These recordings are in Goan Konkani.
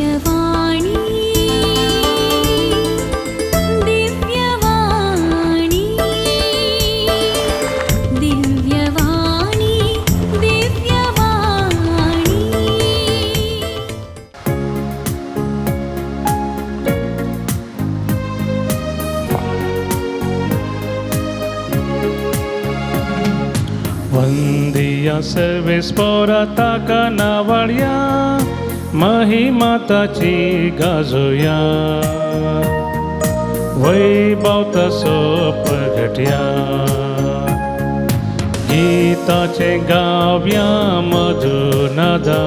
दिव्यवाणी दिव्यवाणी दिव्यवाणी दिव्यवाणी। वंदिया सर्वेस पोरा ताका नावाळया, महिमा ताची गाजोया, वैभव तसो प्रगट्या। गीताचे गाव्या मधुनादा,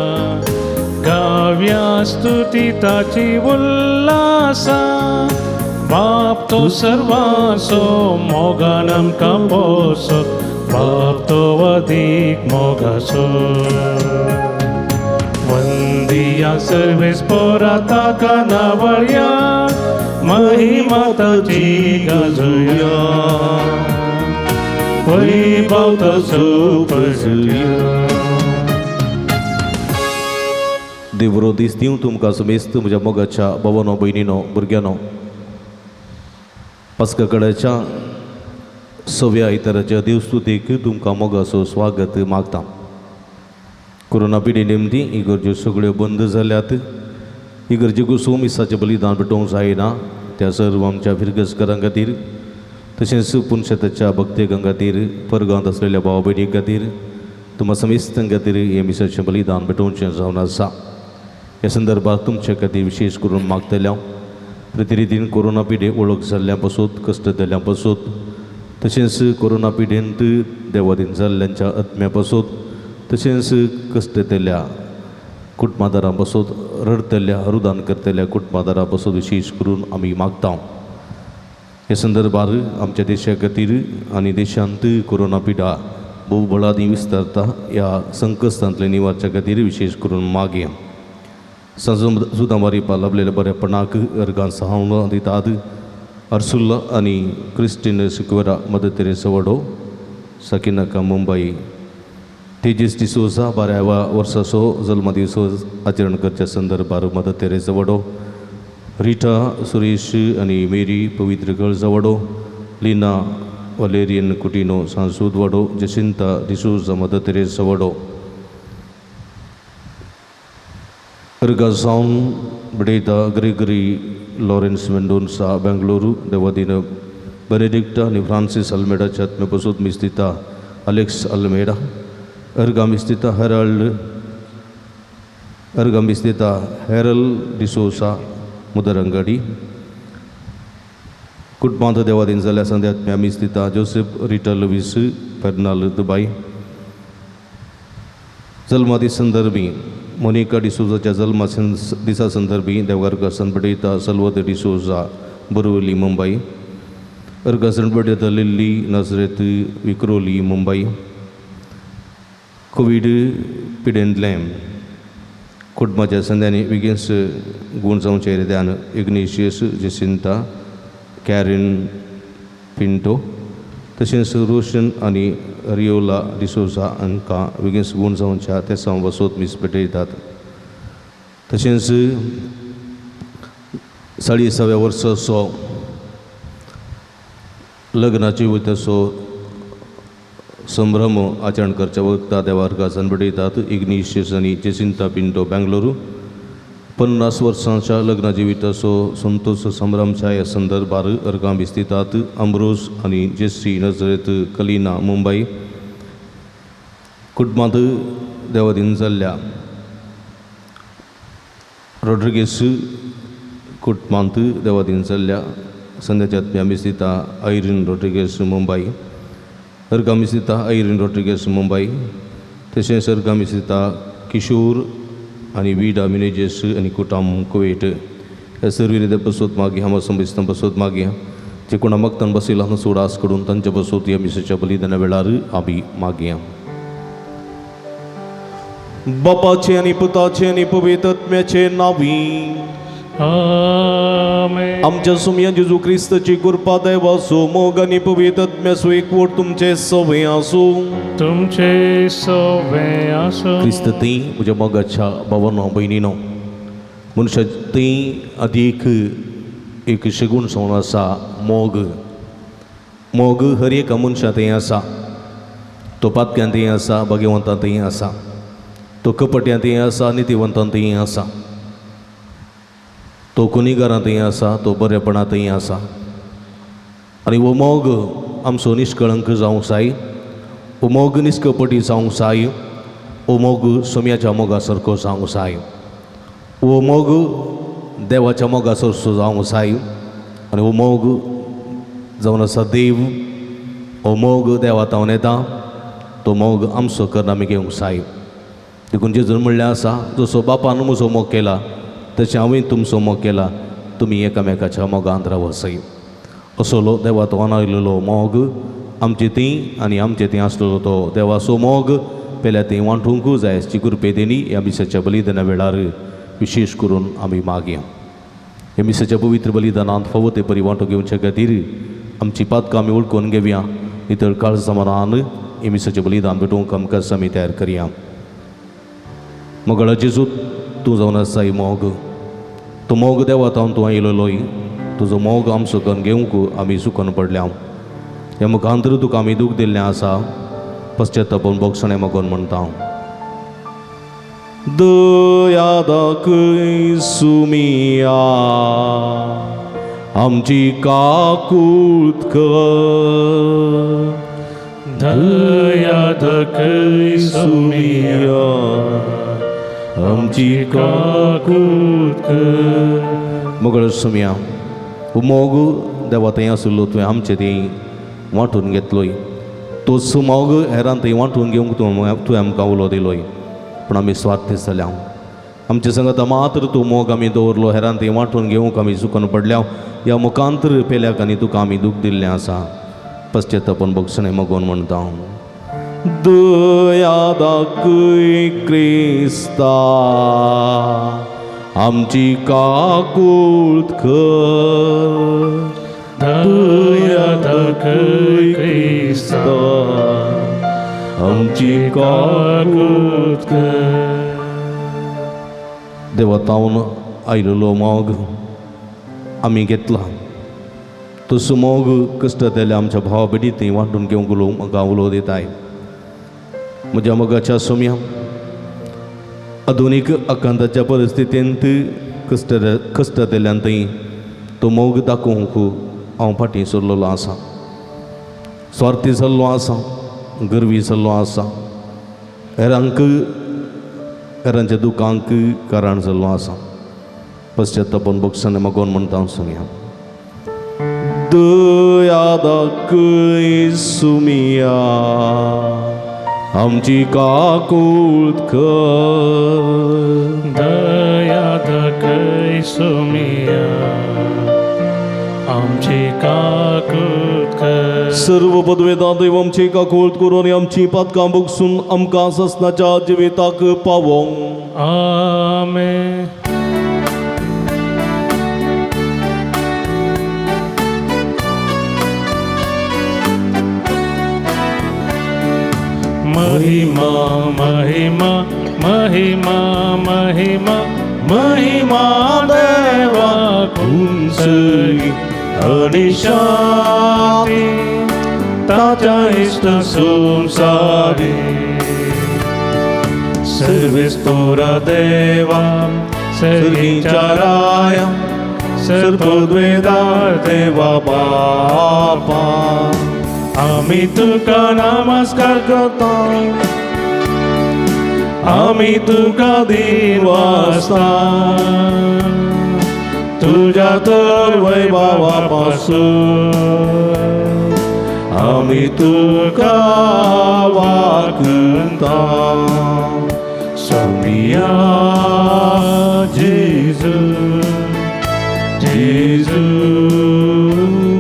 गाव्या स्तुती ताची उल्लासा। बाप तो सर्वांसो मोगान आमकां पोसो, बाप तो अदीक मोगासो। वंदिया सर्वेस पोरा ताका नावळया, महिमा ताची गाजोया, वैभव तसो प्रगट्या। देव बरो दीस दिवं तुमकां समेस्त म्हज्या मोगाच्या भावानो, भयणीनो, भुरग्यांनो। पास्का कडाच्या सव्या आयताराच्या देवस्तुतीक तुमकां मोगाचो स्वागत मागता। कोरोना पिढी निमती इगर्ज्यो सगळ्यो बंद जाल्यात। इगर्जेक सोमिसाचें बलिदान पेटोवंक जायना त्या सर्व आमच्या फिरगजकारां खातीर, तशेंच पुनशेताच्या भक्तेकां खातीर, परगांत आसलेल्या भाव भयणी खातीर, तुमकां समेस्तां खातीर हें मिसाचें बलिदान पेटोवचें जावन आसा। ह्या संदर्भात तुमचे खातीर विशेश करून मागतले हांव। प्रतिरितीन कोरोना पिढे वळख जाल्ल्या पासून, कश्ट जाल्ल्या पासून, तशेंच कोरोना पिढेंत देवादीन जाल्ल्यांच्या आत्म्या पासून, तशेंच कश्ट जाल्ल्या कुटुंबादारां पासून, रडतल्या रुदान करतल्या कुटुंबादारां पासून विशेश करून आमी मागता। ह्या संदर्भार आमच्या देशा खातीर आनी देशांत कोरोना पिडा भोव बळांनी विस्तारता ह्या संकश्टांतले निवारच्या खातीर विशेश करून मागया। सुदामारी लाभलेल्या बरेपणाक अर्गां सहावन दितात अर्सुल्ला आनी क्रिस्टीन सिक्वेरा, मदर तेरेसा वडो, सकिनाका मुंबई, तेजस डिसोजा 12व्या वर्साचो जल्मदिवस आचरण करच्या संदर्भार मदर तेरेसा वडो, रिटा सुरेश आनी मेरी पवित्र गळजा वडो, लिना वलेरियन कुटिनो सांसूद वडो, जसिंता डिसोजा मदर तेरेसा वडो। अर्गा जावन बडयता ग्रेगरी लॉरेन्स मेंडोन्सा बेंगलुरू, देवादीन बेनेडिक्टा आनी Francis अल्मेडाच्या आत्म्या मिस्तिता Alex Almeida, अर्गा मिस्तिता Herald, अर्गा मिस्तिता हेरल D'Souza मुदरंगडी। कुटुंबांत देवादीन जाल्या संध्यात्म्या मिस्तिता जोसेफ रिटा लुवीस फेर्नाल दुबाय। जल्मादी संदर्भी मोनिका डिसोजाच्या जल्मा दिसा संदर्भी देवघर सनपडयता सलवत डिसोजा बोरवली मुंबई, अर्गा सनपडयता लिल्ली नजरेत विक्रोली मुंबई। कोवीड पिडेंतलें कुटुंबाच्या संध्यांनी विगेन्स गूण जावचे रित्यान इग्नेशियस जेसिंता कॅरीन पिंटो तशेंच रोशन आनी रियोला डिसोजा हांकां विगेन्स गूण जावच्या तेसांव वसोत मीस पेटयतात। तशेंच 40व्या वर्साचो लग्नाची वयताचो संभ्रम आचरण करच्या वखदा देवार्गासान पेटयतात इग्नेशियस आनी जेसिंता पिंटो बेंगलोरू। 50 वर्सांच्या लग्न जिविताचो संतोष संभ्रमच्या ह्या संदर्भार अर्गां विस्तितात अम्ब्रोज आनी जेसी नजरेत कलिना मुंबई। कुटुंबांत देवादीन जाल्ल्या रॉड्रिगेस कुटुंबांत देवादीन जाल्ल्या संध्याच्या आत्म्या मिस्तिता आयरीन रॉड्रिगेस मुंबई, अर्गां मिस्तिता आयरीन रॉड्रिगेस मुंबई। तशेंच अर्गां मिस्तिता किशोर आनी विडा मिनेजेस आनी कुटाम कुवेट। ह्या सर्वीर बसोत मागीर हांव संबंदितां बसोत मागीर जे कोणा मागतान बसयला सोडास करून तांच्या बसोत ह्या मिसाच्या बलिदाना वेळार आमी मागया। बापाचे आनी पुताचे आनी पवित्र आत्म्याचे नांवी आमेन। आमच्या सुमया जेजू क्रिस्ताची कृपा, देवाचो मोग आनी पवित्र आत्म्याचो एकवट तुमचे सवे आसूं। तुमचे सवे आसूं। क्रिस्त ती म्हज्या मोगाच्या भावानो भयणीनो, मनशा थंय अदीक एक शगूण जावन आसा मोग. मोग हर एका मनशा थंय आसा. तो पातक्यां थंय आसा, भाग्यवंतां थंय आसा, तो कपट्यां थंय आसा, नितिवंतां थंय आसा, तो गुनेगारां थंय आसा, तो बरेपणा थंय आसा. आनी हो मोग आमचो निश्कळंक जावंक जाय, हो मोग निश्कपटी जावंक जाय, हो मोग सोम्याच्या मोगा सारको जावंक जाय, हो मोग देवाच्या मोगा सारको जावंक जाय. आनी हो मोग जावन आसा देव. हो मोग देवा तावन येता, तो मोग आमचो करून आमी घेवंक जाय. देखून जेजून म्हणलें आसा, जसो बापान म्हजो मोग केला तशें हांवें तुमचो मोग केला, तुमी एकामेकाच्या मोगांत रावसय. असलो देवा तो आयलेलो मोग आमचे थंय आनी आमचे थंय आसलेलो तो देवाचो मोग पेल्या थंय वांटूंक जाय अशी कृपे देणी ह्या मिसाच्या बलिदाना वेळार विशेश करून आमी मागया. ह्या मिसाच्या पवित्र बलिदानांत फावो ते परी वांटो घेवचे खातीर आमची पातकां आमी वळखून घेवया. नितळ काळजा मनान ह्या मिसाचें बलिदान भेटोवंक आमकां आमी तयार करया. मोगाळा जेजू, तूं जावन आसाय मोग. तो मोग देवा तावन तूं आयलेलोय. तुजो मोग आमचो करून घेवंक आमी चुकून पडल्या. ह्या मुखांतर तुका आमी दूख दिल्लें आसा. पश्चातापून बोगसणें मागून म्हणटा, दया दाखय सुमिया आमची काकूत कर. दया दाखय सुमिया आमची काकूत कर. मोगळ सुमिया, हो मोग देवा थंय आशिल्लो तुवें आमचे थंय वांटून घेतलोय. तोच मोग हेरान थंय वांटून घेवंक तुवें आमकां उलो दिलोय. पूण आमी स्वार्थी जाल्या. आमचे संगता मात्र तूं मोग आमी दवरलो, हेरान थंय वांटून घेवंक आमी चुकून पडल्या. ह्या मुखांतर पेल्याक आनी तुका आमी दूख दिल्लें आसा. पश्चातापून बोगसणें मागून म्हणटा, दया दाखय क्रिस्ता आमची काकूत कर. दया दाखय क्रिस्ता आमची काकूत कर. देवा तावन आयलेलो मोग आमी घेतला. तसो मोग कश्ट दिल्या आमच्या भावा भयणी थंय वांटून घेवंक म्हाका उलो दिताय. म्हज्या मोगाच्या सोम्या, आधुनीक आकांताच्या परिस्थितींत कश्ट दिल्यान थंय तो मोग दाखोवंक हांव फाटीं सरलेलो आसा. स्वार्थी जाल्लो आसा, गर्वी जाल्लो आसा, हेरांक हेरांच्या दुखांक कारण जाल्लो आसा. पश्चातापून बोगसणें मागून म्हणटा सुमिया, दया दाखय सुमिया आमची काकूत कर. दया दाखय सुमिया आमची काकूत कर. सर्व पदवेदा देव आमची काकूत करून आनी आमची पातकां बगसून आमकां ससनाच्या जिविताक पावोवंक. आमेन. महिमा महिमा महिमा महिमा महिमा देवा कुंसई आनी शांती ताच्या इश्ट संसारी. सर्वेस्पोरा देवा सर्गीच्या राया सर्वद्वेदार देवा बापा आमी तुका नमस्कार करता, आमी तुका दिन वाचता, तुज्या तर वैभवा पासून आमी तुका वाकता. सोमिया जेजू, जेजू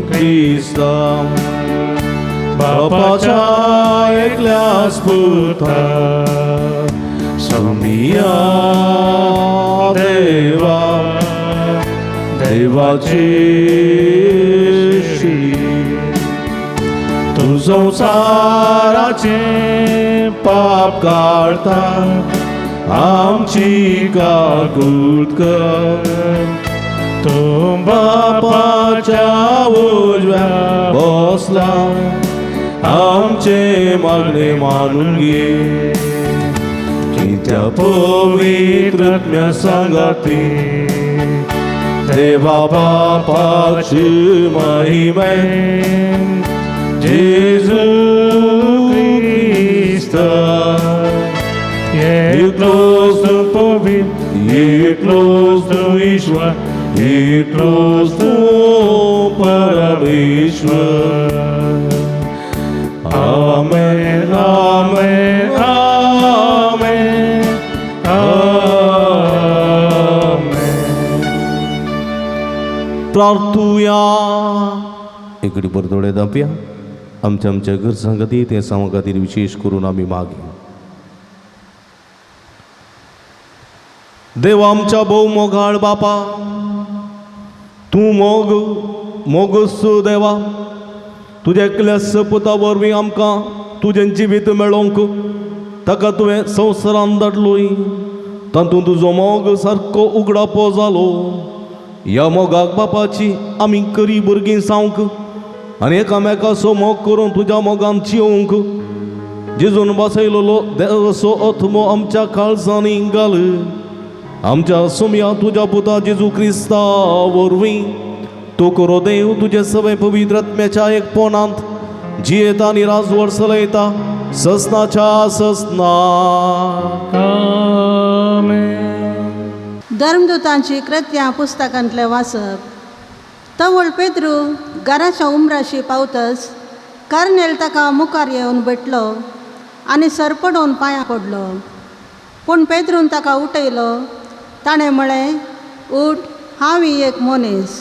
क्रिस्ता बापाच्या एकल्याच पुता, सोमिया देवा देवाची श्री, तूं संवसाराचें पाप काडटा, आमची काकूत कर. तूं बापाच्या उजव्या बसला, आमचे मागणे मानून घे. कित्या पवित्र आत्म्या सांगाती देवा बापाची महिमे जेजू क्रिस्त एकलोच तूं पवित्र, एकलोच तूं ईश्वर, एकलोच तूं परमेश्वर. आमेन, आमेन, आमेन, आमेन. प्रार्थुया. एकडे परतोडे दापया आमच्या आमच्या गरजां खातीर, ते सामा खातीर विशेष करून आमी मागया. देव आमच्या भोव मोगाळ बापा, तूं मोग मोगस देवा, तुज्या एकल्या सपुता वरवीं आमकां तुजें जिवीत मेळोवंक ताका तुवें संवसारान धाडलोय. तातूंत तुजो मोग सारको उगडापो जालो. ह्या मोगाक बापाची आमी करी भुरगीं जावंक आनी एकामेकाचो मोग करून तुज्या मोगान जियोवंक जेजून वाचयलेलो देवाचो आत्मो आमच्या काळजांनी घाल. आमच्या सोम्या तुज्या पुता जेजू क्रिस्ता वरवीं तो करो देव तुजे सगळे पवित्र आत्म्याच्या एकपणांत जियेता आनी राजवट चलयता ससनाच्या ससना. आमेन. धर्मदूतांची कृत्यां पुस्तकांतलें वाचप. तवळ पेद्रू घराच्या उमराशी पावतच कर्नेल ताका मुखार येवन भेटलो आनी सरपडोवन पांयां पडलो. पूण पेद्रून ताका उठयलो. ताणें म्हळें, उठ, हांव एक मनीस.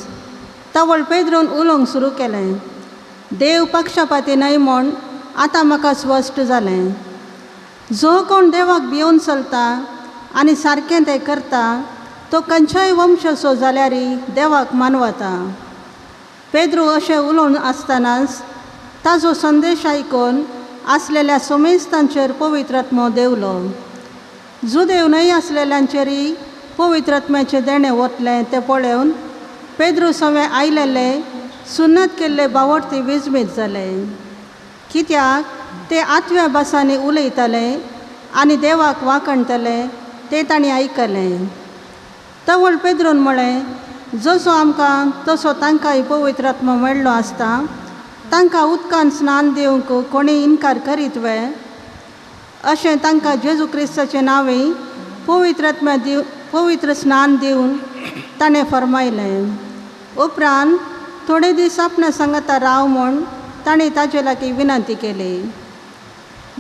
तवळ पेद्रून उलोवंक सुरू केलें, देव पक्षपाती न्हय म्हूण आतां म्हाका स्पश्ट जालें. जो कोण देवाक भियोवन चलता आनी सारकें तें करता तो खंयच्याय वंशाचो जाल्यारय देवाक मानवता. पेद्रू अशें उलोवन आसतनाच ताजो संदेश आयकून आसलेल्या सोमेस्तांचेर पवित्र आत्मो देंवलो. जुदेव न्हय आसलेल्यांचेरय पवित्र आत्म्याचें देणें वतलें तें पळोवन पेद्रू सवें आयलेले सुन्नत केल्ले बावडती विजमीत जाले. कित्याक ते आठव्या भासांनी उलयताले आनी देवाक वाखणटले तें तांणी आयकलें. तवळ पेद्रून म्हळें, जसो आमकां तसो तांकांय पवित्र आत्मो मेळ्ळो आसता, तांकां उदकान स्नान दिवंक कोणी इनकार करीत वे? अशें तांकां जेजू क्रिस्ताचें नांवय पवित्र आत्म्या दिव पवित्र स्नान दिवन ताणें फर्मायलें. उपरांत थोडे दीस आपणा सांगाता राव म्हूण ताणें ताजे लागीं विनंती केली.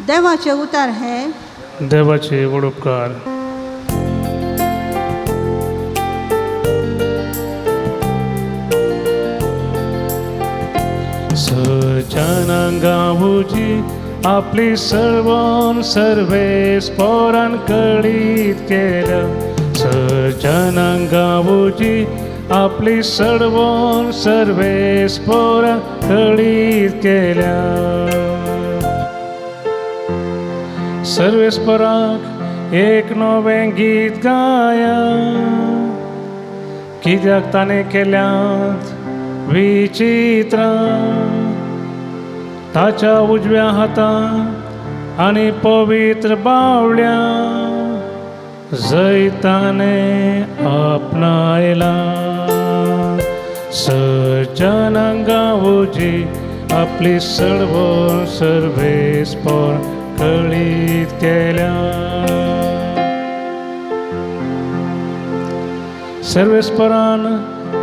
देवाचें उतार हें. देवाचे व्हड उपकार. सज्जनांगावजी आपली सर्वन सर्वेस पोरान कळीत केल्या. सज्जनांगावजी आपली सर्वन सर्वेस पोरान कळीत केल्या. सर्वेस्पराक एक नवें गीत गाया, कित्याक ताणें केल्यात विचित्रां. ताच्या उजव्या हातान आनी पवित्र बावल्या जैताने आपणायला. सज्जनांगावजी आपली सर्व सर्वेस्पर कळीत केल्या. सर्वेस्परान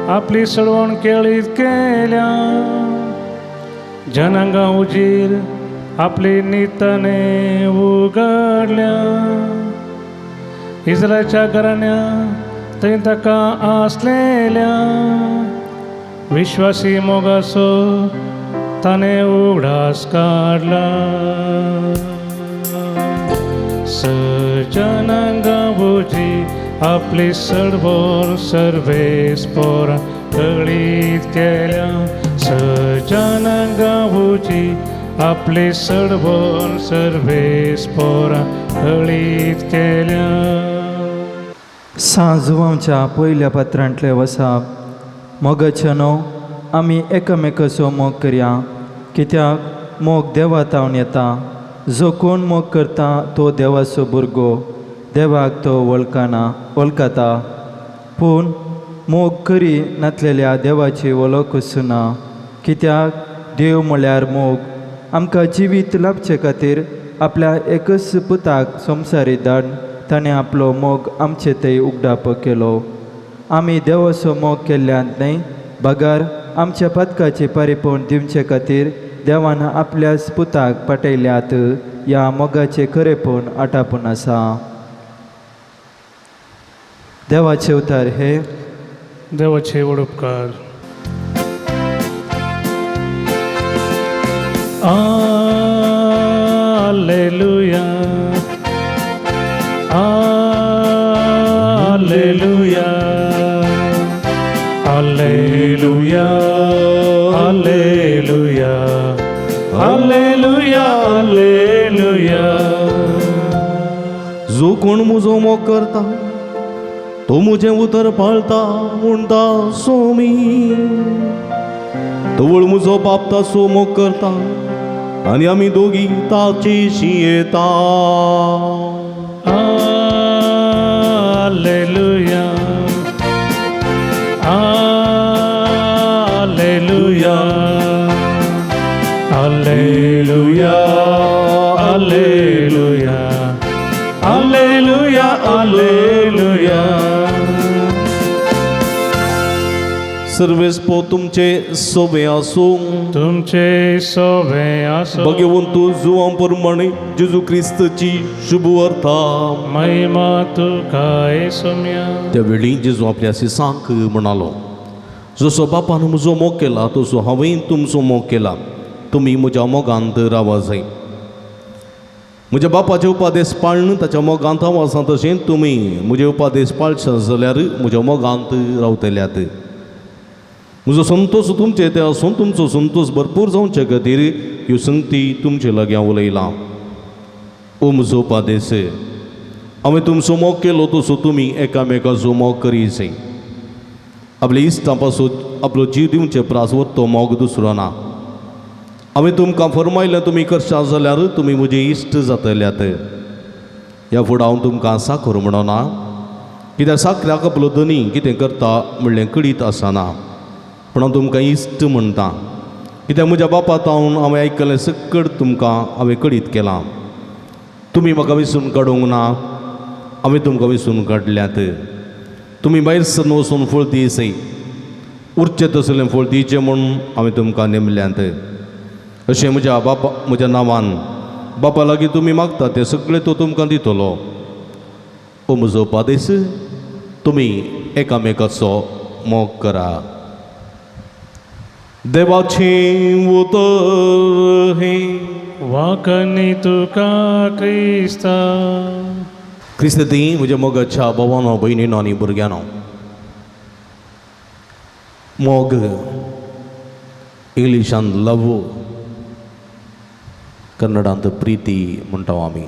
आपली सळवण केळीत केल्या. जनांगा उजीर आपली नितने उगडल्या. इस्रायलच्या घराण्या थंय ताका आसलेल्या विश्वासी मोगाचो ताणें उगडास काडला. सज्जनांगावजी आपली सडवण सर्वेस पोरां कळीत केल्या. सज्जनांगावजी आपली सडबोन सर्वेस पोरा कळीत केल्या. सांजुवांच्या पयल्या पत्रांतले वसाप. मोगाचे न्हू आमी एकामेकाचो मोग करया, कित्याक मोग देवा तावन येता. जो कोण मोग करता तो देवाचो भुरगो, देवाक तो वळखना वळखता. पूण मोग करी नातलेल्या देवाची वळखूच ना, कित्याक देव म्हळ्यार मोग. आमकां जिवीत लाभचे खातीर आपल्या एकच पुताक संवसारी धाडून ताणें आपलो मोग आमचे थंय उगडाप केलो. आमी देवाचो मोग केल्ल्यान न्हय, बगर आमच्या पदकाचे पारिपण दिवचे खातीर देवान आपल्या पुताक पाठयल्यात. ह्या मोगाचें खरेपण आटापून आसा. देवाचे उतार हे. देवाचे व्हड उपकार. Alleluia, alleluia, alleluia, alleluia, alleluia, alleluia. जो कोण म्हजो मोग करता तो म्हजें उतर पाळता म्हणटा सोमी. तवळ म्हजो बाप ताचो मोग करता आनी आमी दोगी ताचेशी येता. Alleluia, alleluia, alleluia, alleluia, alleluia, alleluia. Sarves पो तुमचे सोबे आसूं. तुमचे सोबे आसो. भगवंत जुवां प्रमाणे जेजू क्रिस्तची शुभ वार्ता. महिमा तुका सोम्या. त्या वेळी जेजू आपल्या शिसांक म्हणालो, जसो बापान म्हजो मोग केला तसो हांवें तुमचो मोग केला, तुमी म्हज्या मोगांत रावा जाय. म्हज्या बापाचे उपादेश पाळून ताच्या मोगांत हांव आसा, तशें तुमी म्हजे उपादेश पाळशात जाल्यार म्हज्या मोगांत रावतल्यात. म्हजो संतोश तुमचे ते आसून तुमचो संतोश भरपूर जावचे खातीर ह्यो संगती तुमचे लागीं हांव उलयलां. ओ म्हजो उपादेश, हांवें तुमचो मोग केलो तसो तुमी एकामेकाचो मोग करी जाय. आपल्या इश्टां पासून आपलो जीव दिवचे प्रास तो मोग दुसरो ना. हांवें तुमकां फरमायलें तुमी करशात जाल्यार तुमी म्हजे इश्ट जातल्यात. ह्या फुडें हांव तुमकां साखर म्हणना, कित्याक साखऱ्याक आपलो धनी कितें करता म्हणलें कळीत आसना, पूण हांव तुमकां इश्ट म्हणटा, कित्याक म्हज्या बापा तावन हांवें आयकलें सकट तुमकां हांवें कळीत केलां. तुमी म्हाका विसून काडूंक ना, हांवें तुमकां विसून काडल्यात. तुमी भायर सरन वचून फळ दिसय उरचें तसलें फळ दिवचें म्हूण हांवें तुमकां नेमल्यांत. अशें म्हज्या बापा म्हज्या नांवान बापा लागीं तुमी मागता तें सगळें तो तुमकां दितलो. ओ म्हजो पादेस, तुमी एकामेकाचो मोग करा. देवाचें उतर हें. वाकनी तुका क्रिस्ता. क्रिस्ती म्हज्या मोगाच्या भावानो, भयणीनो आनी भुरग्यांनो, मोग इंग्लिशान लव, कन्नडांत प्रिती म्हणटा आमी.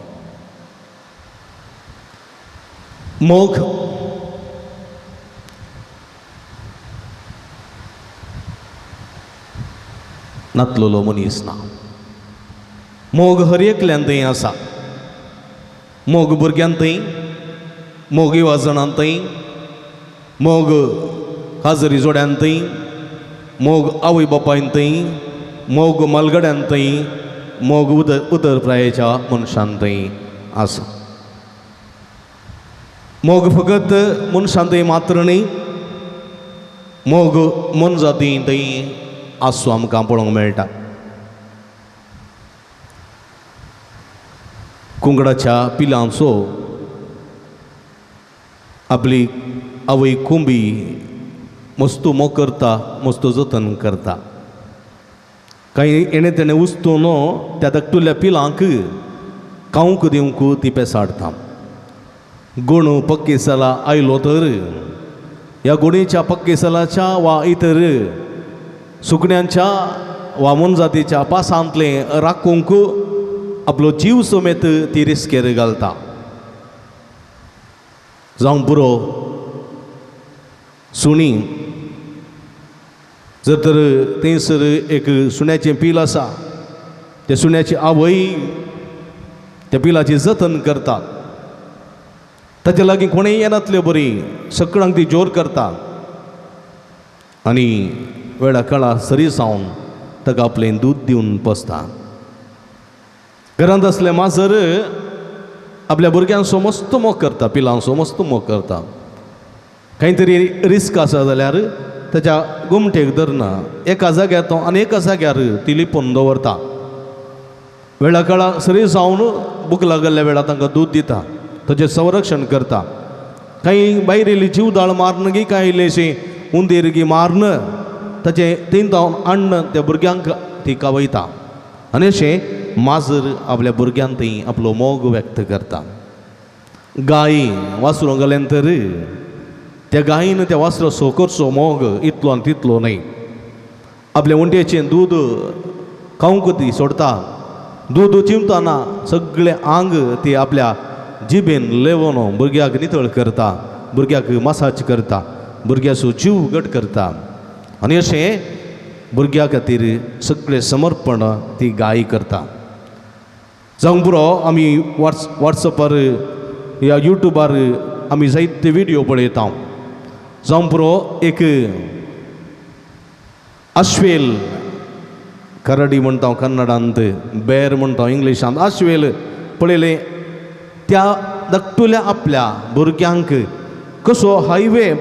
मोग नातलोलो मनीस ना. मोग हर एकल्यान थंय आसा. मोग भुरग्यान थंय, मोग युवाजणान थंय, मोग हाजरी जोड्यान थंय, मोग आवय बापायन थंय, मोग मालगड्यान थंय, मोग उदर प्रायेच्या मनशान थंय आसा. मोग फकत मनशान थंय मात्र न्ही, मोग मनजाती थंय आसूं आमकां पळोवंक मेळटा. कुंकडाच्या पिलांचो आपली आवय कुंबी मस्तू मोग करता, मस्तो जतन करता. कांय येणें तेणें उस्तू न्हू त्या धाकटुल्या पिलांक खावंक दिवंक ती पेसाडटा. गुणू पक्केसला आयलो तर ह्या गुणेच्या पक्केसलाच्या वा इतर सुकण्यांच्या वा मोनजातीच्या पासांतलें राखूंक आपलो जीव समेत ती रिस्केर घालता. जावं पुरो सुणी, जर तर थंयसर एक सुण्याचें पील आसा, त्या सुण्याची आवय त्या पिलाची जतन करता, ताच्या लागीं कोणूय येनातले बरी सगळ्यांक ती जोर करता आनी वेळा काळा सरी जावन ताका आपलें दूद दिवन पोसता. घरांत आसलें माजर आपल्या भुरग्यांचो मस्त मोग करता, पिलांचो मस्त मोग करता. खंय तरी रिस्क आसा जाल्यार ताच्या गोमटेक धरना, एका जाग्यार तो आनी एका जाग्यार ती लिपून दवरता. वेळा काळा सरी जावन भूक लागल्ल्या वेळार तांकां दूद दिता, ताचें संरक्षण करता. कांय भायर इल्ली जीवदाळ मारून गी कांय इल्लेशी उंदीर गी मारून ताचें तीन धांवन अन्न त्या भुरग्यांक ती खावयता. आनी अशें माजर आपल्या भुरग्यांक थंय आपलो मोग व्यक्त करता. गायी वासरूं घालें तर त्या गायीन त्या वासराचो करचो मोग इतलो आनी तितलो न्हय. आपल्या उंड्याचें दूद खावंक ती सोडता. दूद चिंवतना सगळें आंग ती आपल्या जिबेन लेवोन भुरग्याक नितळ करता, भुरग्याक मसाज करता, भुरग्याचो जीव घट करता. आनी अशें भुरग्या खातीर सगळें समर्पण ती गाय करता. जावंक पुरो आमी वॉट्सएपार या युट्यूबार आमी जायते व्हिडियो पळयता. जावंक पुरो एक आश्वेल करडी म्हणटा कन्नडांत, बेर म्हणटा इंग्लिशांत, आश्वेल पळयलें त्या धाकटुल्या आपल्या भुरग्यांक कसो हायवे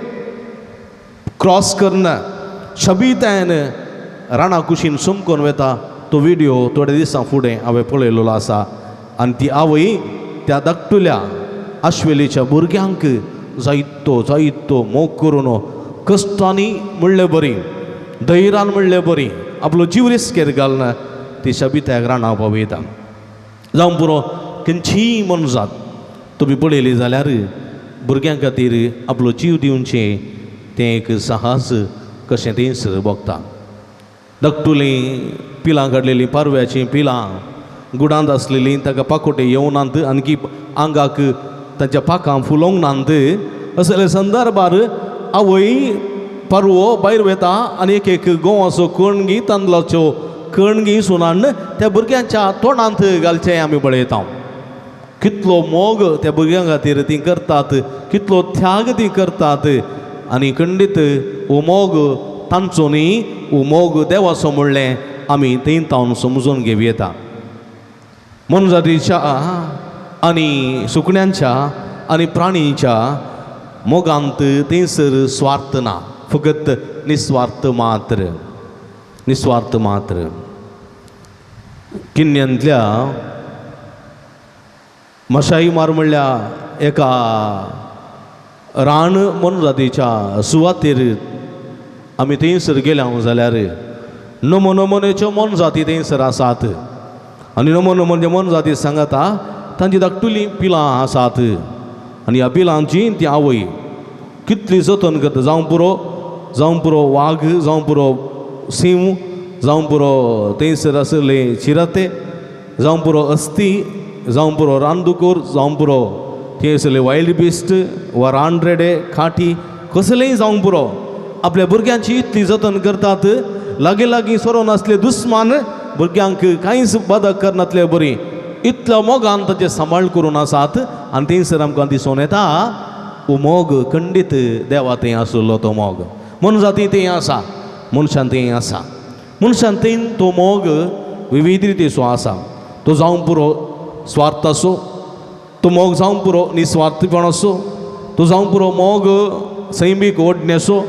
क्रॉस करून शबितायन राणा कुशीन समकोन वता तो व्हिडियो थोड्या दिसां फुडें हांवें पळयलेलो आसा. आनी ती आवय त्या धाकटुल्या आश्वेलीच्या भुरग्यांक जायतो जायतो मोग करून कश्टांनी म्हणले बरी, धैर्यान म्हणले बरी, आपलो जीव रिस्केर घालना ती शबितायक राणा पावयता. जावं पुरो खंयचीय मनजात तुमी पळयली जाल्यार भुरग्यां खातीर आपलो जीव दिवचें तें एक साहस कशें थंयसर भोगता. धाकटुलीं पिलां काडलेलीं पारव्याचीं पिलां गुडांत आसलेलीं ताका पाकोटे येवनात आणकी आंगाक तांच्या पाखां फुलोवंक नात. असले संदर्भार आवय पारवो भायर वता आनी एक एक गोवाचो कणगी तांदळाच्यो कणगी सुनान त्या भुरग्यांच्या तोंडांत घालचें आमी पळयता. कितलो मोग त्या भुरग्यां खातीर तीं करतात, कितलो त्याग तीं करतात. आनी खंडीत हो मोग तांचो न्ही, हो मोग देवाचो म्हणलें आमी थंय तावन समजून घेवं येता. मनजातीच्या आनी सुकण्यांच्या आनी प्राणीच्या मोगांत थंयसर स्वार्थ ना, फकत निस्वार्थ मात्र, निस्वार्थ मात्र. किन्यांतल्या मशाई मार म्हणल्या एका रान मोनजातीच्या सुवातेर आमी थंयसर गेल्या जाल्यार नमो नमुनेच्यो मोनजाती थंयसर आसात. आनी नमो नमुने मोनजाती सांगता तांची धाकटुलीं पिलां आसात आनी ह्या पिलांची ती आवय कितली जतन करता. जावं पुरो, जावं पुरो वाग, जावं पुरो सिंव, जावं पुरो थंयसर आसले चिरते, जावं पुरो अस्ती, जावं पुरो रानदुकोर, जावं पुरो थंय आसले वायल्ड बिस्ट वा रानरेडे खाटी, कसलेय जावं पुरो आपल्या भुरग्यांची इतली जतन करतात. लागीं लागीं सोरोन आसले दुस्मान भुरग्यांक कांयच बादक करनातले बरी इतल्या मोगान ताचें सांबाळ करून आसात. आनी थंयसर आमकां दिसून येता हो मोग खंडीत देवा थंय आशिल्लो तो मोग मनजाती थंय आसा, मनशान थंय आसा, मनशान थंय तो मोग विविध रितीचो आसा. तो जावं पुरो स्वार्थ आसूं, तो मोग जावं पुरो निस्वार्थपण आसूं, तो जावं पुरो मोग सैमीक ओडणेचो,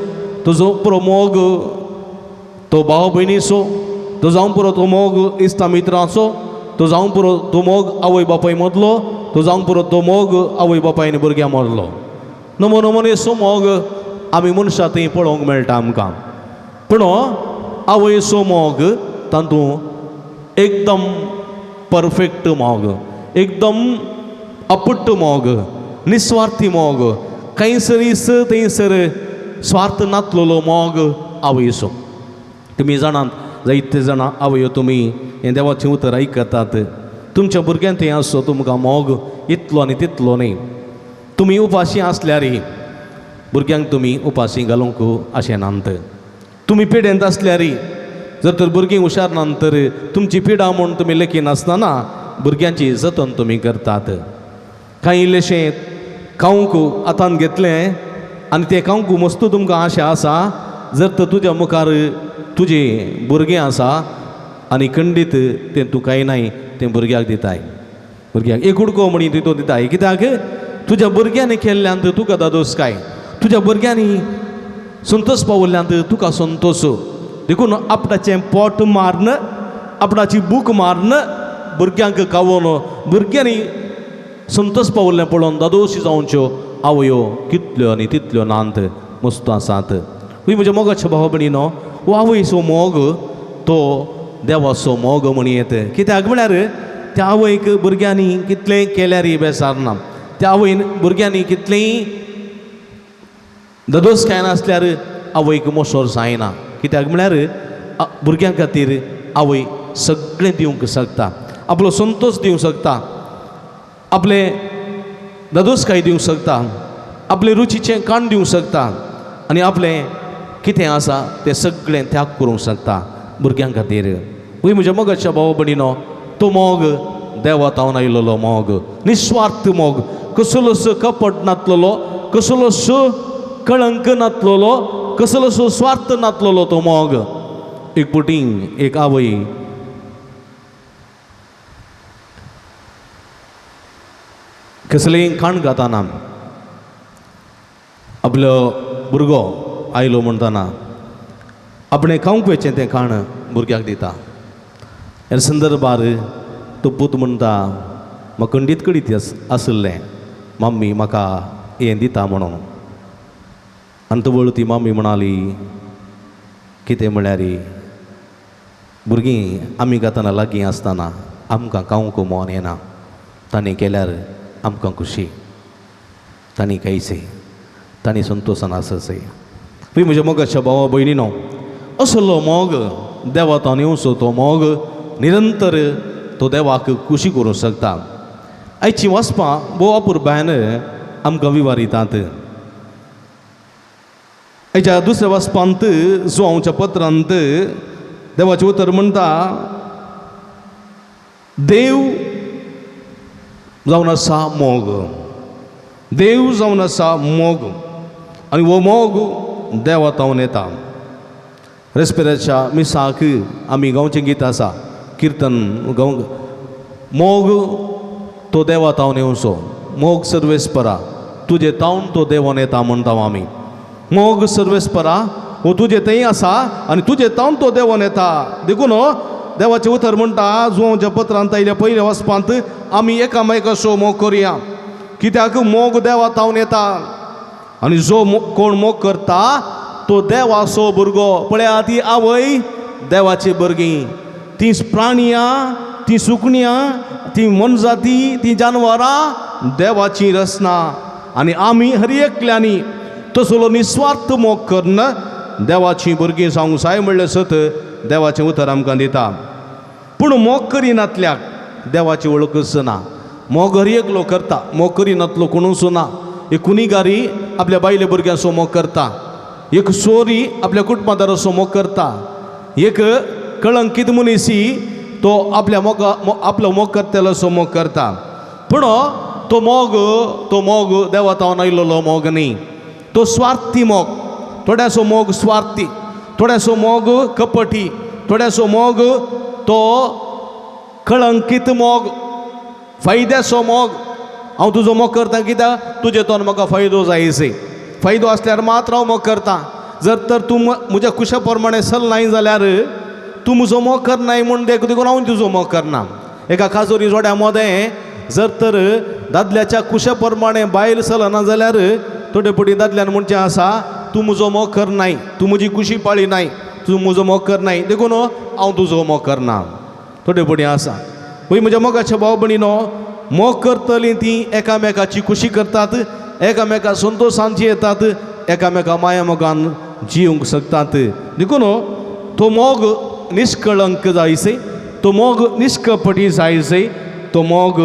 तो जावं पुरो मोग तो भाव भयणीचो, तो जावं पुरो तो मोग इश्टा मित्रांचो, तो जावं पुरो तो मोग आवय बापाय मदलो, तो जावं पुरो तो मोग आवय बापाय आनी भुरग्यां मदलो. नमो नमुनेचो मोग आमी मनशां थंय पळोवंक मेळटा आमकां. पूण आवयचो मोग तातूंत एकदम परफेक्ट मोग, एकदम अपुट्ट मोग, निस्वार्थी मोग, खंयसरीस थंयसर स्वार्थ नातलेलो मोग आवयचो. तुमी जाणात जायते जाणां आवयो तुमी हें देवाचें उतर आयकतात. तुमच्या भुरग्यां थंय आसचो तुमकां मोग इतलो आनी तितलो न्ही. तुमी उपाशी आसल्यार भुरग्यांक तुमी उपाशी घालूंक अशें नात. तुमी पिडेंत आसल्यार जर तर भुरगीं हुशार नात तर तुमची पिडा म्हूण तुमी लेखिनासतना भुरग्यांची जतन तुमी करतात. कांय इल्लेशें खावंक हातान घेतलें आनी तें खावंक मस्तू तुमकां आशा आसा. जर तर तुज्या मुखार तुजें भुरगें आसा आनी खंडीत तें तूं कांय नाय तें भुरग्याक दिताय. भुरग्याक एक उडको म्हणी तितून दिताय. कित्याक तुज्या भुरग्यांनी केल्ल्यान तुका दादोस काय, तुज्या भुरग्यांनी संतोष पावल्ल्यान तुका संतोष. देखून आपणाचें पोट मारन, आपणाची भूक मारन भुरग्यांक खावोन भुरग्यांनी संतोष पावल्लें पळोवन दादोशी जावच्यो आवयो कितल्यो आनी तितल्यो नात मस्त आसात. हय म्हज्या मोगाच्या भाव भयणीनो, हो आवयचो मोग तो देवाचो मोग म्हणी येत. कित्याक म्हळ्यार त्या आवयक भुरग्यांनी कितलेंय केल्यार बेसारना. त्या आवयन भुरग्यांनी कितलेंय ददोस कांय नासल्यार आवयक मोसोर जायना. कित्याक म्हळ्यार भुरग्यां खातीर आवय सगळें दिवंक शकता, आपलो संतोष दिवंक शकता, आपलें ददोसकाय दिवंक शकता, आपले रुचीचें काण दिवंक शकता आनी आपलें कितें आसा तें सगळें त्याग करूंक शकता भुरग्यां खातीर. हय म्हज्या मोगाच्या भाव भयणीनो, तो मोग देवा तावन आयिल्लो मोग, निस्वार्थ मोग, कसलोसो कपट नातलेलो, कसलोसो कळंक नातलेलो, कसलोसो स्वार्थ नातलेलो तो मोग. एक पुटी एक आवय कसलेंय खाण खाताना आपलो भुरगो आयलो म्हणटना आपणें खावंक वचचें तें खाण भुरग्याक दिता. ह्या संदर्भार तो पूत म्हणटा, म्हाका खंडीत कडीत आशिल्लें मम्मी म्हाका हें दिता म्हणून. आनी तवळ ती मम्मी म्हणाली, कितें म्हळ्यार भुरगीं आमी खाताना लागीं आसतना आमकां खावंक मन येना, तांणी केल्यार आमकां खुशी, तांणी खायचें, तांणी संतोशान आसचें. पळय म्हज्या मोगाच्या भावा भयणीनो, असलो मोग देवा तावन येवचो तो मोग निरंतर तो देवाक खुशी करूंक शकता. आयची वाचपां भोव अपुरबायन आमकां विवारितात. आयच्या दुसऱ्या वाचपांत जुवांवच्या पत्रांत देवाचें उतर म्हणटा, देव जावन आसा मोग, देव जावन आसा मोग आनी हो मोग देवा तावन येता. रेस्पेराच्या मिसाक आमी गांवचें गीत आसा, किर्तन गांव, मोग तो देवा तावन येवचो, मोग सर्वेस्परा तुजे तावन तो देवान येता म्हणटा आमी. मोग सर्वेस्परा हो तुजे थंय आसा आनी तुजे तावन तो देवान येता. देखून देवाचें उतर म्हणटा जुवांवच्या पत्रांत आयिल्ल्या पयल्या वाचपांत, आमी एकामेकाचो मोग करुया, कित्याक मोग देवा तावन येता आनी जो कोण मोग करता तो देवाचो भुरगो. पळया ती आवय देवाची भुरगीं, तीं प्राणयां, तीं सुकण्यां, तीं मनजाती, तीं जानवरां देवाची रचना आनी आमी हर एकल्यांनी तसलो निस्वार्थ मोग करून देवाची भुरगीं जावंक जाय म्हणलें सत देवाचें उतर आमकां दिता. पूण मोग करिनातल्याक देवाची वळखूच ना. मोग हर एकलो करता, मोग करिनातलो कोणूच ना. एक कुनिगारी आपल्या बायले भुरग्यांचो मोग करता, एक सोरी आपल्या कुटुंबादाराचो मोग करता, एक कळंकीत मनीसी तो आपल्या मोगा आपलो मोग करतल्याचो मोग करता. पूण तो मोग, तो मोग देवा तावन आयिल्लो मोग न्ही, तो स्वार्थी मोग. थोड्याचो मोग स्वार्थी, थोड्याचो मोग कपटी, थोड्याचो मोग तो कळंकीत मोग, फायद्याचो मोग. हांव तुजो मोग करता कित्याक तुजे तोन म्हाका फायदो जायचे, फायदो आसल्यार मात्र हांव मोग करता. जर तर तूं म्हज्या कुशा प्रमाणे चलनाय जाल्यार तूं म्हजो मोग करनाय म्हूण देखून हांव तुजो मोग करना. एका काजोरी जोड्या मदें जर तर दादल्याच्या कुशा प्रमाणे बायल चलना जाल्यार थोडे पटी दादल्यान म्हणचें आसा, तूं म्हजो मोग करनाय, तूं म्हजी कुशी पाळी नाय, तूं म्हजो मोग करनाय, देखून हांव तुजो मोग करना. थोडे पटी आसा. पळय म्हज्या मोगाच्या भाव भयणीनो, मोग करतलीं तीं एकामेकाची खुशी करतात, एकामेका संतोशान जियेतात, एकामेका माया मोगान जिवंक शकतात. देखून तो मोग निष्कळंक जायसे, तो मोग निष्कपटी जायसे, तो मोग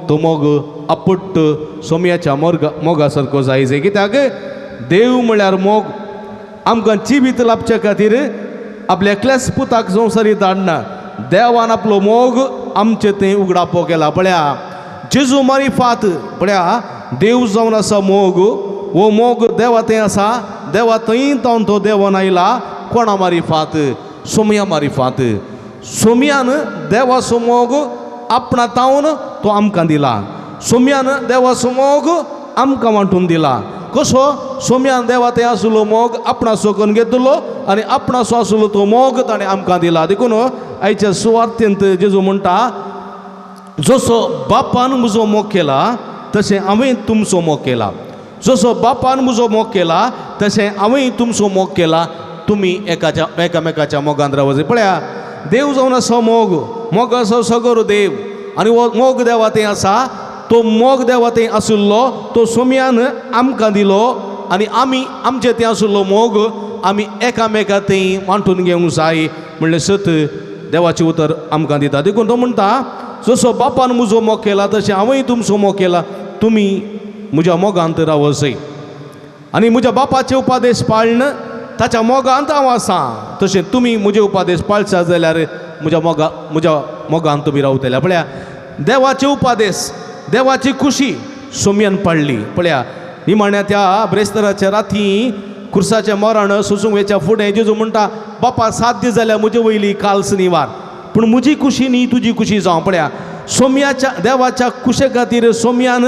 तो मोग आपुट्ट सोम्याच्या मोर्गा मोगा सारको जायसे. कित्याक देव म्हळ्यार मोग. आमकां जिवीत लाभच्या खातीर आपल्या एकल्याच पुताक संवसारी धाडना. देवान आपलो मोग आमचे थंय उगडापो केला. पळया जेजू मारिफात, पळया देव जावन आसा मोग. हो मोग देवा थंय आसा, देवा थंय तावन तो देवान आयला. कोणा मारिफात? सोमया मारिफात. सोमयान देवाचो मोग आपणा तावन तो आमकां दिला. सोमयान देवाचो मोग आमकां वांटून दिला. कसो? सोमयान देवा थंय आसलो मोग आपणाचो करून घेतलो आनी आपणाचो आसलो तो मोग ताणें आमकां दिला. देखून आयच्या सुवार्थेंत जेजू म्हणटा, जसो बापान म्हजो मोग केला तशें हांवें तुमचो मोग केला. जसो बापान म्हजो मोग केला तशें हांवें तुमचो मोग केला. तुमी एकाच्या एकामेकाच्या मोगान रावचे. पळया देव जावन आसा मोग, मोग आसा सगरो देव आनी हो मोग देवा थंय आसा. तो मोग देवा थंय आशिल्लो तो सोमयान आमकां दिलो आनी आमी आमचे थंय आशिल्लो मोग आमी एकामेका थंय वांटून घेवंक जाय म्हणलें सत देवाचें उतर आमकां दिता. देखून तो म्हणटा, जसो बापान म्हजो मोग केला तशें हांवेंय तुमचो मोग केला, तुमी म्हज्या मोगांत रावसय आनी म्हज्या बापाचे उपादेश पाळन ताच्या मोगांत हांव आसा, तशें तुमी म्हजे उपादेश पाळशात जाल्यार म्हज्या मोगांत तुमी रावतले. पळया देवाचे उपादेश, देवाची खुशी सोमयान पाळ्ळी. पळया निमाण्या त्या ब्रेस्ताराच्या राती खुर्साचें मरण सोसूंक वेच्या फुडें जेजू म्हणटा, बापा साध्य जाल्यार म्हजे वयली काल्स निवार, पूण म्हजी खुशी न्ही तुजी खुशी जावं. पळया सोमयाच्या देवाच्या खुशे खातीर सोमयान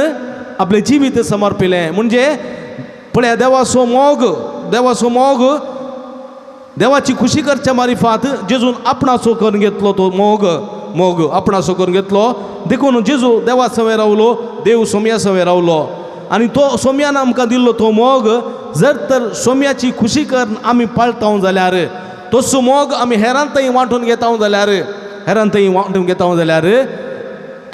आपलें जिवीत समर्पिलें. म्हणजे पळया देवाचो मोग, देवाचो मोग देवाची खुशी करच्या मारिफात जेजून आपणाचो करून घेतलो तो मोग, मोग आपणाचो करून घेतलो. देखून जेजू देवा सवें रावलो, देव सोमया सवें रावलो आनी तो सोमयान आमकां दिल्लो तो मोग जर तर सोमयाची खुशी करून आमी पाळता जाल्यार, तसो मोग आमी हेरां थंय वांटून घेता जाल्यार, हेरां थंय वांटून घेता जाल्यार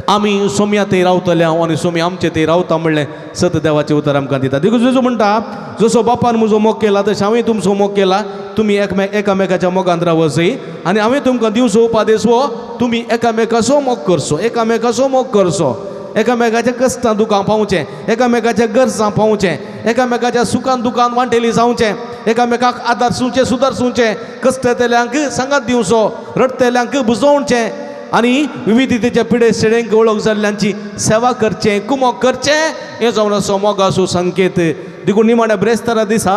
आमी सोमया थंय रावतले आनी सोमी आमचे थंय रावता म्हणलें सत देवाचें उतर आमकां दिता. देखून जेजू म्हणटा, जसो बापान म्हजो मोग केला तशें हांवें तुमचो मोग केला, तुमी एकामेकाच्या मोगांत रावसय आनी हांवें तुमकां दिवचो उपादेश हो, तुमी एकामेकाचो मोग करचो, एकामेकाचो मोग करचो, एकामेकाच्या कश्टां दुकां पावचें, एकामेकाच्या गरजां पावचें, एकामेकाच्या सुखान दुकान वांटेली जावचें, एकामेकाक आदार सुवचें, सुदार सुवचें, कश्टतल्यांक सांगात दिवचो, रडटल्यांक बुजोवचें आनी विविधतेच्या पिडे शेळेंक वळख जाल्ल्यांची सेवा करचें, कुमोक करचें. हें जावन आसा मोगाचो संकेत. देखून निमाण्या ब्रेस्तारा दिसा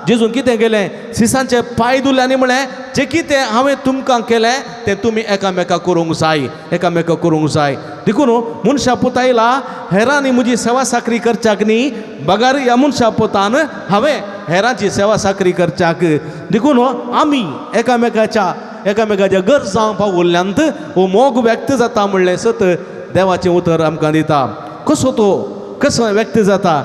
जेजून कितें केलें, सिसांचे पांय धुले आनी म्हणलें, जें कितें हांवें तुमकां केलें तें तुमी एकामेका करूंक जाय, एकामेका करूंक जाय. देखून मनशा पूत आयला हेरांनी म्हजी सेवा साकरी करच्याक न्ही, बगार ह्या मनशा पुतान हांवें हेरांची सेवा साकरी करच्याक. देखून आमी एकामेकाच्या एकामेकाच्या गरजां पावुल्ल्यांत हो मोग व्यक्त जाता म्हणलें सत देवाचें उतर आमकां दिता. कसो तो कसो व्यक्त जाता?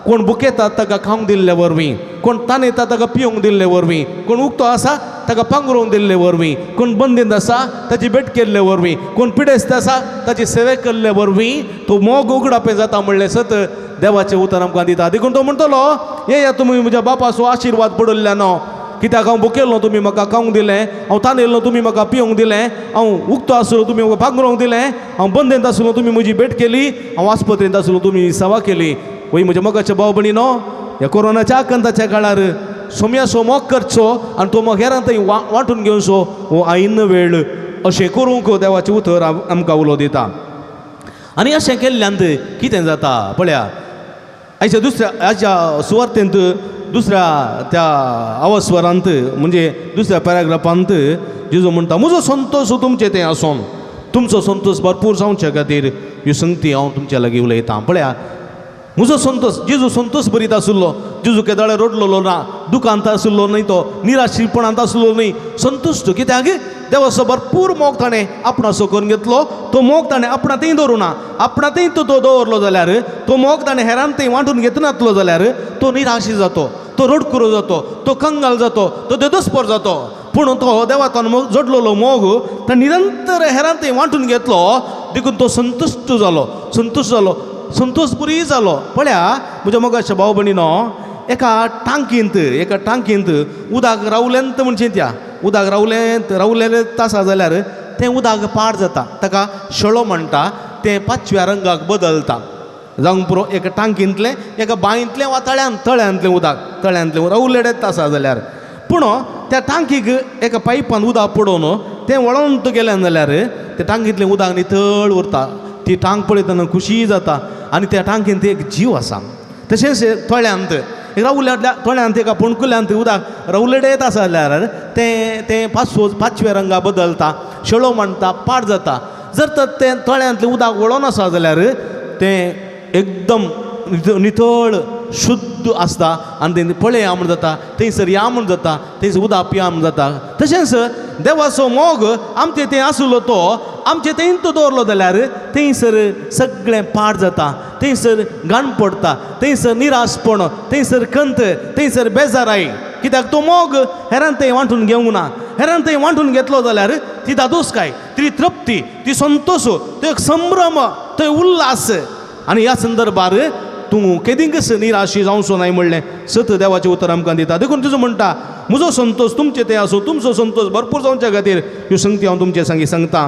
कोण बुकेता ताका खावंक दिल्ले वरवीं, कोण तानेता ताका पिवंक दिल्ले वरवीं, कोण उक्तो आसा ताका पांगरूंक दिल्ले वरवीं, कोण बंदींत आसा ताची भेट केल्ले वरवीं, कोण पिडेस्त आसा ताची सेवे केल्ले वरवीं तो मोग उगडापें जाता म्हणलें सत देवाचें उतर आमकां दिता. देखून तो म्हणटलो, येया तुमी म्हज्या बापाचो आशिर्वाद पडिल्ल्यानो, कित्याक हांव भुकेल्लो तुमी म्हाका खावंक दिलें, हांव तानेल्लो तुमी म्हाका पिवंक दिलें, हांव उक्तो आसलो तुमी म्हाका पांगरूंक दिलें, हांव बंदेंत आसलो तुमी म्हजी भेट केली, हांव आस्पत्रेंत आसलो तुमी सेवा केली. वय म्हज्या मोगाच्या भाव भयणीनो, ह्या कोरोनाच्या आकांताच्या काळार सोमयाचो मोग करचो आनी तो मोग हेरां थंय वांटून घेवचो हो आयिन्न वेळ. अशें करूंक देवाचें उतर आमकां उलो दिता. आनी अशें केल्ल्यान कितें जाता पळया, आयच्या दुसऱ्या आयच्या सुवार्तेंत दुसऱ्या त्या अवस्वरांत म्हणजे दुसऱ्या पॅराग्राफांत जेजू म्हणटा, म्हजो संतोश तुमचे तें आसोन तुमचो संतोश भरपूर जावचे खातीर ह्यो संगती हांव तुमच्या लागीं उलयतां. पळया म्हजो संतोश, जेजू संतोश बरीत आशिल्लो, जेजू केदोळे रडलोलो ना, दुकांत आशिल्लो न्हय, तो निराशीपणांत आशिल्लो न्हय, संतुश्ट. कित्याक देवाचो भरपूर मोग ताणें आपणाचो करून घेतलो, तो मोग ताणें आपणा थंय दवरूं ना, आपणा थंय तो दवरलो जाल्यार तो मोग ताणें हेरान थंय वांटून घेतनातलो जाल्यार तो निराशी जातो, तो रडकुरो जातो, तो कंगाल जातो, तो देदोस्पोर जातो. पूण तो देवातान जोडलेलो मोग तो निरंतर हेरान थंय वांटून घेतलो, देखून तो संतुश्ट जालो, संतुश्ट जालो, संतोश पुरी जालो. पळया म्हज्या मोगाच्या भाव भयणीनो, एका टांकींत उदक रावलेंत म्हणजे त्या उदक रावलें रावलेलें आसा जाल्यार तें उदक पाड जाता, ताका शेळो म्हणटा, तें पाचव्या रंगाक बदलता. जावंक पुरो एका टांकींतलें, एका बांयंतलें वा तळ्यांतलें उदक, तळ्यांतलें रावलेलेंच आसा जाल्यार, पूण त्या टांकीक एका पायपान उदक पडोवन तें वळोवन गेलें जाल्यार त्या टांकींतलें उदक नितळ उरता. ती टांक पळयतना खुशी जाता आनी त्या टांकींत एक जीव आसा. तशेंच तळ्यांत रावल्या तळ्यांत एका पोणकुल्यांत उदक रावलेडेत आसा जाल्यार तें तें पाचव्या रंगा बदलता, शेळो मांडटा, पाड जाता. जर तर तें तळ्यांतलें उदक वळोन आसा जाल्यार तें एकदम नितळ शुद्ध आसता आनी तें पळया म्हूण जाता, थंयसर या म्हूण जाता, थंयसर उदक पिया म्हूण जाता. तशेंच देवाचो मोग आमचे थंय आसलो तो आमचे थंय तो दवरलो जाल्यार थंयसर सगळें पाड जाता, थंयसर घाण पडटा, थंयसर निराशपण, थंयसर खंत, थंयसर बेजाराय. कित्याक तो मोग हेरान थंय वांटून घेवंक ना. हेरान थंय वांटून घेतलो जाल्यार ती दादोसकाय, ती तृप्ती, ती संतोश, तो एक संभ्रम, तो उल्हास. आनी ह्या संदर्भार तूं केदींकच निराशी जावचो नाय म्हणलें सत देवाचें उतर आमकां दिता. देखून तुजो म्हणटा म्हजो संतोश तुमचे ते आसूं, तुमचो संतोश भरपूर जावच्या खातीर ह्यो संगती हांव तुमचे सांगी सांगता.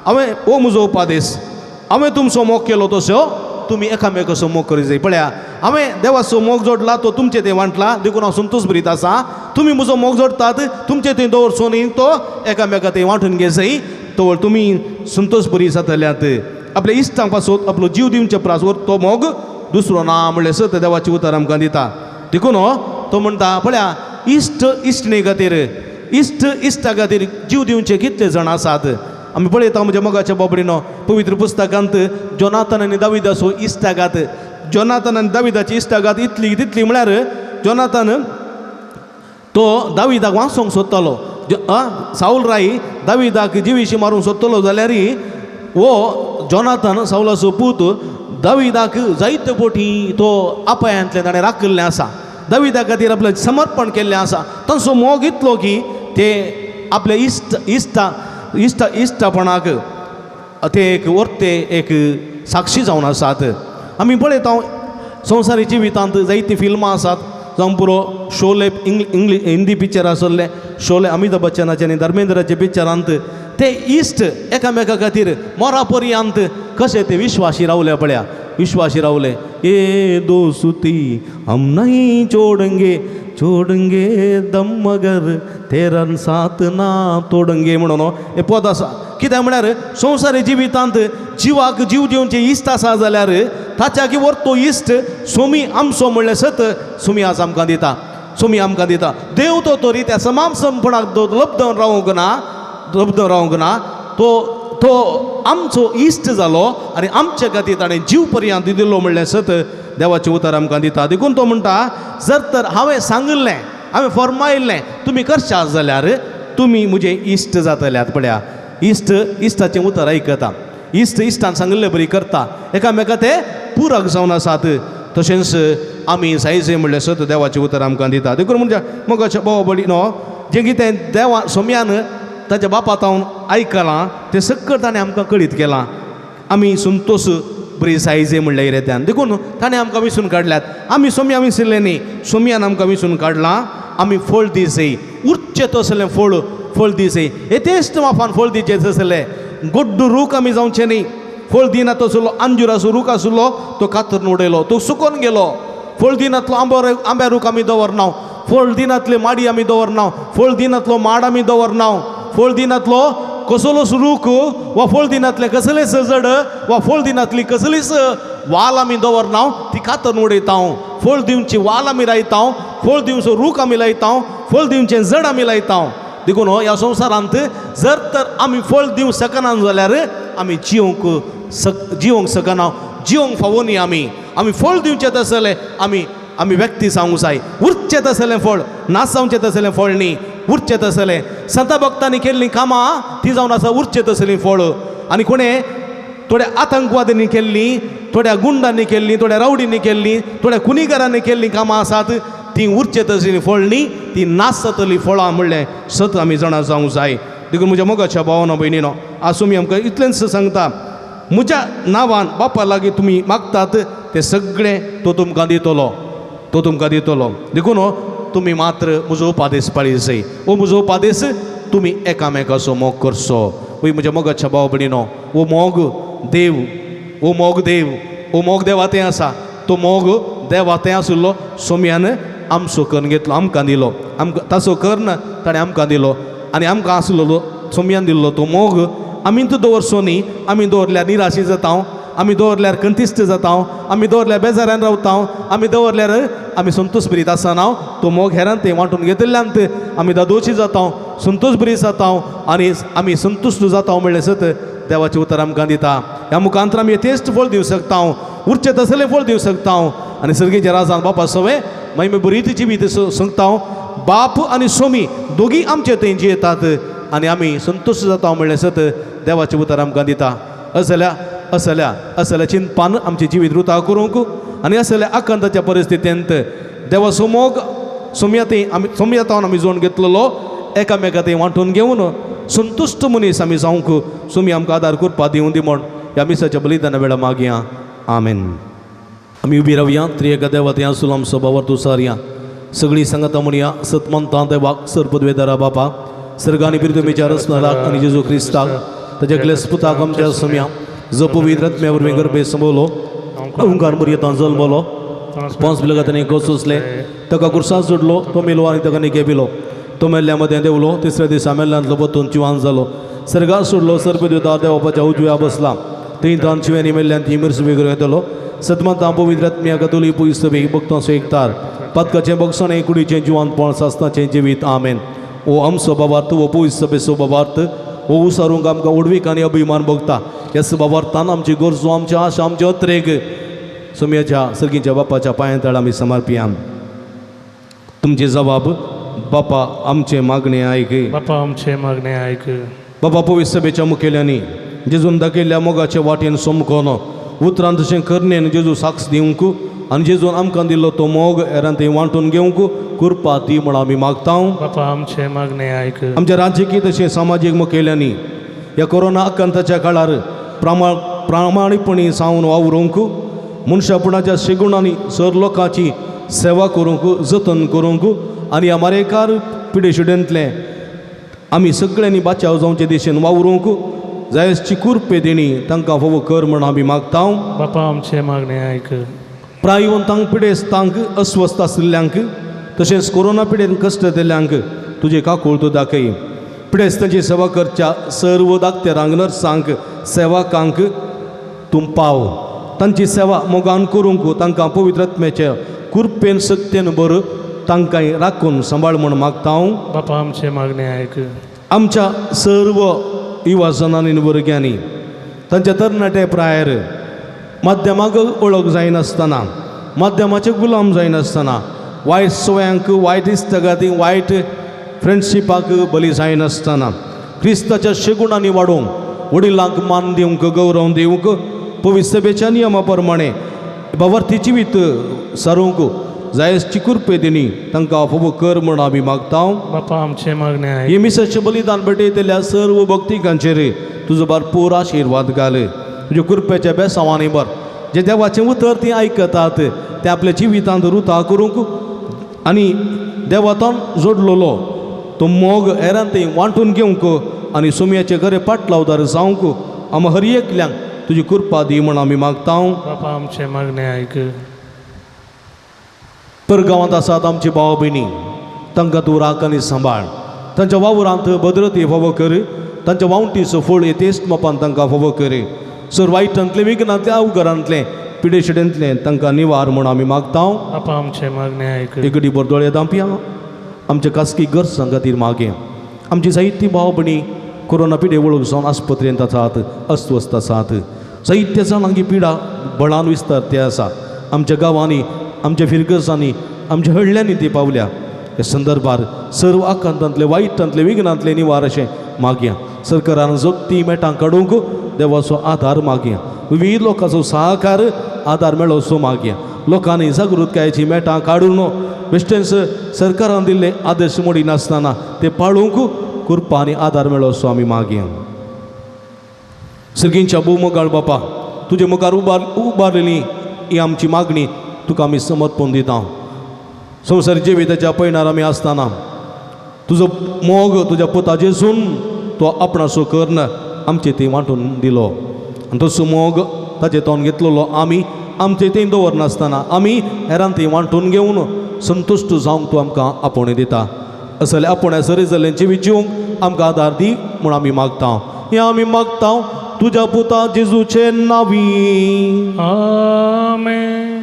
हांवें हो म्हजो उपादेश, हांवें तुमचो मोग केलो तसो तुमी एकामेकाचो मोग करी जाय. पळया हांवें देवाचो मोग जोडला तो तुमचे ते वांटला, देखून हांव संतोश भरीत आसा. तुमी म्हजो मोग जोडटात, तुमचे थंय दवरचो न्ही, तो एकामेका थंय वांटून घे जाय, तो तुमी संतोश बरी जातल्यात. आपल्या इश्टांक पासून आपलो जीव दिवचे प्रास तो मोग दुसरो ना म्हणलें सत देवाचें उतर आमकां दिता. देखून तो म्हणटा पळया इश्ट इश्टणे खातीर, इश्ट इश्टा खातीर जीव दिवचे कितले जाण आसात. आमी पळयता म्हज्या मोगाच्या बाबडीनो पवित्र पुस्तकांत जोनाथन आनी दाविदाचो इश्टागात, जोनाथन आनी दाविदाची इश्टागात इतली तितली म्हळ्यार जोनाथन तो दाविदाक वाचोंक सोदतालो. सावल राय दाविदाक जिवीशी मारूंक सोदतलो जाल्यार हो जोनाथन सावलाचो पूत दाविदाक जायते पोटी तो अपायांतल्यान ताणें राखिल्लें आसा, दाविदा खातीर आपलें समर्पण केल्लें आसा. तांचो मोग इतलो की ते आपल्या इश्ट इश्टा इश्ट इश्टपणाक ते एक वर्ते एक साक्षी जावन आसात. आमी पळयता संवसारी जिवितांत जायतीं फिल्मां आसात, जावं पुरो शोले इंग्लिश हिंदी पिक्चर आसले शोले अमिताभ बच्चनाचे आनी धर्मेंद्राचे पिक्चरांत ते इश्ट एकामेका खातीर मोरा पर्यंत कशे ते विश्वासी रावले. पळया विश्वासी रावले. ए दोस्ती हम नहीं छोडेंगे, छोडेंगे दम मगर तेरा साथ ना तोडेंगे म्हणून हे पद आसा. कित्याक म्हळ्यार संवसारी जिवितांत जिवाक जीव दिवचे इश्ट आसा जाल्यार ताच्या की तो इश्ट सोमी आमचो म्हणलें सत सोमी आज आमकां दिता, सोमी आमकां दिता. देव तो तरी त्या समामसमपणाक लब्धन रावंक ना, लब्धन रावंक ना, तो तो आमचो इश्ट जालो आनी आमचे खातीर ताणें जीव पर्यंत दिलो म्हणलें सत देवाचें उतर आमकां दिता. देखून तो म्हणटा जर तर हांवें सांगिल्लें, हांवें फर्मायिल्लें तुमी करशात जाल्यार तुमी म्हजे इश्ट जातल्यात. पळया इश्ट इश्टाचें उतर आयकता, इश्ट इश्टान सांगिल्ले बरी करता, एकामेका ते पुरक जावन आसात. तशेंच आमी जायजे म्हणलें सत देवाचें उतर आमकां दिता. देखून म्हणजे मोगाच्या भाव भयणीनो जें कितें देवा सोम्यान ताच्या बापा हांव आयकलां तें सगळें ताणें आमकां कळीत केलां. आमी संतोश बरी जायजे म्हणलें इरेत्यान, देखून ताणें आमकां विसून काडल्यात. आमी सोम्या विसरले न्ही, सोम्यान आमकां विसून काडलां. आमी फळ दिसय उरचें तसलें फळ फळ दिसय येथेश्ट माफान फळ दिवचें तसलें गोड्डू रूख आमी जावचें न्ही. फळ दिना तसलो अंजुराचो रूख आसलो तो कातरून उडयलो, तो सुकोन गेलो. फळ दिनातलो आंबो आंब्या रूख आमी दवरना, फळ दिनातले माडी आमी दवरना, फळ दिनातलो माड आमी दवरना, फळ दिनातलो कसलोच रूख वा फळ दिनातलें कसलेंच जड वा फळ दिनातली कसलीच वाल आमी दवरना, ती कातरून उडयता. फळ दिवची वाल आमी लायता, फळ दिवचो रूख आमी लायता, फळ दिवचें जड आमी लायता. देखून ह्या संवसारांत जर तर आमी फळ दिवंक शकना जाल्यार आमी जिवंक शकना, जिवंक फावो न्ही. आमी आमी फळ दिवचें तसलें आमी आमी व्यक्ती जावंक जाय. उरचें तसलें फळ, नाच जावचें तसलें फळ न्ही, उरचें तसलें. संता भक्तांनी केल्लीं कामां ती जावन आसा उरचें तसलीं फळ. आनी कोणें थोड्या आतंकवाद्यांनी केल्लीं, थोड्या गुंडांनी केल्लीं, थोड्या रावडींनी केल्लीं, थोड्या खुनीकारांनी केल्लीं कामां आसात ती उरचें तसलीं फळ न्ही, ती नाच जातलीं फळां म्हणलें सत आमी जाणा जावंक जाय. देखून म्हज्या मोगाच्या भावानो भयणीनो आज तुमी आमकां इतलेंच सांगता, म्हज्या नांवान बापा लागीं तुमी मागतात तें सगळें तो तुमकां दितलो, तो तुमकां दितलो. देखून तुमी मात्र म्हजो उपादेश पाळी जाय. हो म्हजो उपादेश तुमी एकामेकाचो मोग करचो. वय म्हज्या मोगाच्या भाव भयणीनो, वो मोग देव, वो मोग देव, वो मोग देवा तें आसा. तो मोग देवा तें आशिल्लो सोम्यान आमचो करून घेतलो, आमकां दिलो, आमकां ताचो कर्ण ताणें आमकां दिलो आनी आमकां आसलेलो सोम्यान दिल्लो तो मोग आमी तो दवरचो न्ही. आमी दवरल्यार निराशी जाता, आमी दवरल्यार कंतिश्ट जाता, आमी दवरल्यार बेजारान रावता, आमी दवरल्यार आमी संतोष भरीत आसना. तो मोग हेरान ते वांटून घेतिल्ल्यान आमी दादोशी जाता, संतोष भरीत जाता आनी आमी संतुश्ट जाता म्हणलें सत देवाचें उतर आमकां दिता. ह्या मुखांतर आमी यथेश्ट फळ दिवं शकता, उरचें तसलें फळ दिवं शकता आनी सर्गेच्या राजान बापा सवे मागीर मी बरी जिवीत सांगता. बाप आनी सोमी दोगी आमचे थंय जियेतात आनी आमी संतुश्ट जाता म्हणलें सत देवाचें उतर आमकां दिता. असल्या असल्या असल्या चिंतपान आमचें जिवीत रुता करूंक आनी असल्या आकांताच्या परिस्थितींत देवाचो मोग सोम्या थंय आमी सोम्या तावन आमी जोडून घेतलेलो एकामेका थंय वांटून घेवन संतुश्ट मनीस आमी जावंक सोमी आमकां आदार करपा दिवं दी म्हण ह्या मिसाच्या बलिदाना वेळा मागया. आमेन. आमी उबी रावया. त्रिएका देवा थंय आसून आमचो बाबर तुसारया सगळीं सांगता म्हणया सतमंतां देवाक सरपदवेदारा बापा सर्गानी बिरदुमेच्या रचनाराक आनी जेजू क्रिस्ताक ताच्या क्लेस पुताक आमच्या सोम्या जो पवित्र आत्म्या वरवीं गर्भे संबवलो ओंकार मुरयेतां जल्मलो पोंस बिलगातांनी गोसोसले ताका कुर्सां जोडलो तो मेलो आनी ताका निके पिलो तो मेल्ल्या मदें देंवलो तिसऱ्या दिसा मेल्ल्यांतलो बतून जिवान जालो सर्गात सोडलो सर्पदेवता देवापाच्या उजव्या बसला थंय तान शिव्यांनी मेल्ल्यान ती मिरस वेगळो येतलो सतमंतां पवित्र आत्म्या कतोली पयस भक्तांचो एकतार पातकाचें बगसणें कुडीचें जिवानपण सासनाचें जिवीत. आमेन. ओ आमचो बाबार्थ वो पयस सभेचो बाबार्थ वो उसारूंक आमकां उडवीक आनी अभिमान भोगता. ह्या बाबार्थान आमची गरजो आमची आशा आमचे अत्रेक सोम्याच्या सर्गीच्या बापाच्या पांया तळ आमी समर्पिया. तुमची जबाब बापा आमचे मागणे आयक. बापा आमचे मागणे आयक. बाबा पवित्र सभेच्या मुखेल्यांनी जेजून दाखयल्ल्या मोगाचे वाटेन सोमकोन उतरान तशें करणेन जेजू साक्ष दिवंक आनी जेजून आमकां दिल्लो तो मोग हेरान थंय वांटून घेवंक कृपा दी म्हण आमी मागता. बापा आमचे मागणे आयक. आमच्या राजकीय तशें सामाजीक मुखेल्यांनी ह्या कोरोना आकांताच्या काळार प्रामाणीकपणी सावन वावरूंक मनशापणाच्या शेगुणांनी सर लोकांची सेवा करूंक जतन करूंक आनी ह्या मारेकार पिडेशिडेंतलें आमी सगळ्यांनी बाचाव जावचे दिशेन वावरूंक जायसची कुरपे देणी तांकां फावो कर म्हण आमी मागता. बापा आमचे मागणे आयक. प्रायवंतांक पिडेस्तांक अस्वस्थ आशिल्ल्यांक तशेंच कोरोना पिडेन कश्ट दिल्ल्यांक तुजे काकूळ तूं दाखय. पिडेस्तांची सेवा करच्या सर्व दाक्तेरांक नर्सांक सेवकांक तूं पाव. तांची सेवा मोगान करूंक तांकां पवित्र आत्म्याचे कुरपेन सक्तेन बर तांकां राखून सांबाळ म्हूण मागता हांव. बापा आमचे मागणे आयक. आमच्या सर्व युवा जणांनी भुरग्यांनी तांच्या तरणाटे प्रायर माध्यमाक वळख जायनासतना माध्यमाचे गुलाम जायनासतना वायट सवयांक वायट इश्टागती वायट फ्रेंडशिपाक बली जायनासतना क्रिस्ताच्या शेगुणांनी वाडोवंक वडिलांक मान दिवंक गौरव दिवंक पवित्र सभेच्या नियमा प्रमाणे बावर्ती जिवीत सारूंक जायसची कुरपे दिनी तांकां फावो कर म्हूण आमी मागता. बापा आमचे मागणे आयक. हे मिसाचें बलिदान भेटयतल्या सर्व भक्तिकांचेर तुजो भरपूर आशिर्वाद घाल. तुज्या कृपेच्या बेसांवांनी बर जे देवाचें उतर तीं आयकतात ते आपल्या जिवितांत रुता करूंक आनी देवातान जोडलेलो तो मोग हेरान थंय वांटून घेवंक आनी सोमयाचे घरे पाटलावदार जावंक आमी हर एकल्यांक तुजी कृपा दी म्हूण आमी मागता. बापा आमचे मागणे आयक. परगांवांत आसात आमची भाव भयणी तांकां तूं राख आनी सांबाळ. तांच्या वावरांत भद्रती फावो कर. तांच्या वावटीचो फळ येतेच मापान तांकां फावो कर. सर वायटांतलें विघ्नांतलें अवघरांतलें पिडेशिडेंतलें तांकां निवार म्हूण आमी मागता. बापा आमचे मागणे आयक. एकडीभर दोळे दांपया आमच्या खासगी गरजां खातीर मागया. आमची जायती भाव भयणी कोरोना पिडे वळख जावन आस्पत्रेंत आसात अस्वस्थ आसात. जायत्या जाणांक ही पिडा बळान विस्तार ते आसा. आमच्या गांवांनी आमच्या फिरगजांनी आमच्या हळ्ळ्यांनी ती पावल्या. ह्या संदर्भार सर्व आकांतांतले वायटांतले विघ्नांतले निवार अशें मागया. सरकारान जगती मेटां काडूंक देवाचो आदार मागया. विविध लोकांचो सहकार आदार मेळोसो मागया. लोकांनी जागृतकायेची मेटां काडून बेश्टेंच सरकारान दिल्ले आदेश मोडिनासतना ते पाळूंक कृपा आनी आदार मेळोसो आमी मागया. सर्गींच्या भोव बापा तुजे मुखार उबारलेली ही आमची मागणी तुका आमी समर्पण दिता. संवसार जिविताच्या पयणार आमी आसतना तुजो मोग तुज्या पुता जेजून तो आपणासो करून आमचे थंय वांटून दिलो आनी तसो मोग ताचे तोंड घेतलेलो आमी आमचे थंय दवरनासतना आमी हेरान थंय वांटून घेवन संतुश्ट जावंक तूं आमकां आपोवणें दिता. असले आपोवण्या सरी जाल्लें जिवीत जिवंक आमकां आदार दी म्हूण आमी मागता. हें आमी मागता तुज्या पुता जेजूचे नांवी. आमेन.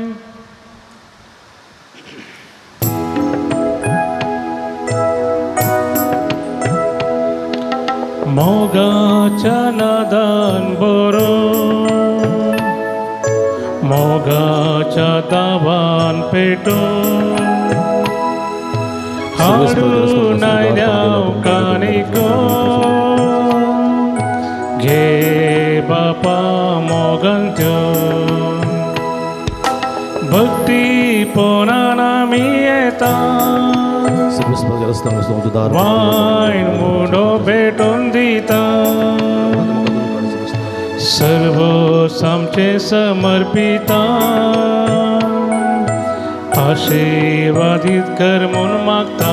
मोगाच्या नादान बरो मोगाच्या दावान पेटो हाडून आयल्या कानिको घे बापा मोगान त्यो भक्ती पोनान आमी येता वायन मुडो भेटून दिता सर्व आमचे समर्पिता आशिर्वादीत कर म्हूण मागता.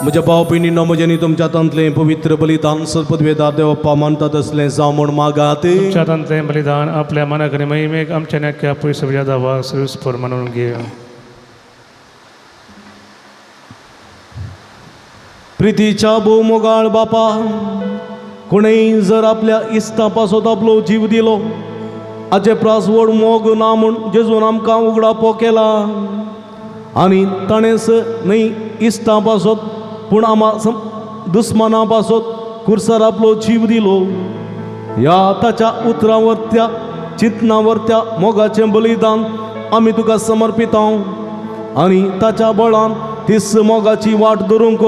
म्हज्या भाव भयणींनो, म्हज्यांनी तुमच्या हातांतलें पवित्र बलिदान सर्पद्वेदा देवप्पा मानता तसलें जावं म्हूण मागात. तुमच्या हातांतलें बलिदान आपल्या मनाक आनी महिमेक आमच्या नाक्या पयसो दावा सर्वस्पर म्हणून घे. प्रितीच्या भोव मोगाळ बापा, कोणेय जर आपल्या इश्टा पासत आपलो जीव दिलो हाचे प्रास व्हड मोग ना म्हूण जेजून आमकां उगडापो केला आनी ताणेंच न्हय इश्टा पासत पूण आमा दुस्माना पासत कुर्सार आपलो जीव दिलो. ह्या ताच्या उतरां वरत्या चिंतना वरत्या मोगाचें बलिदान आमी तुका समर्पिता आनी ताच्या बळान तीस मोगाची वाट धरूंक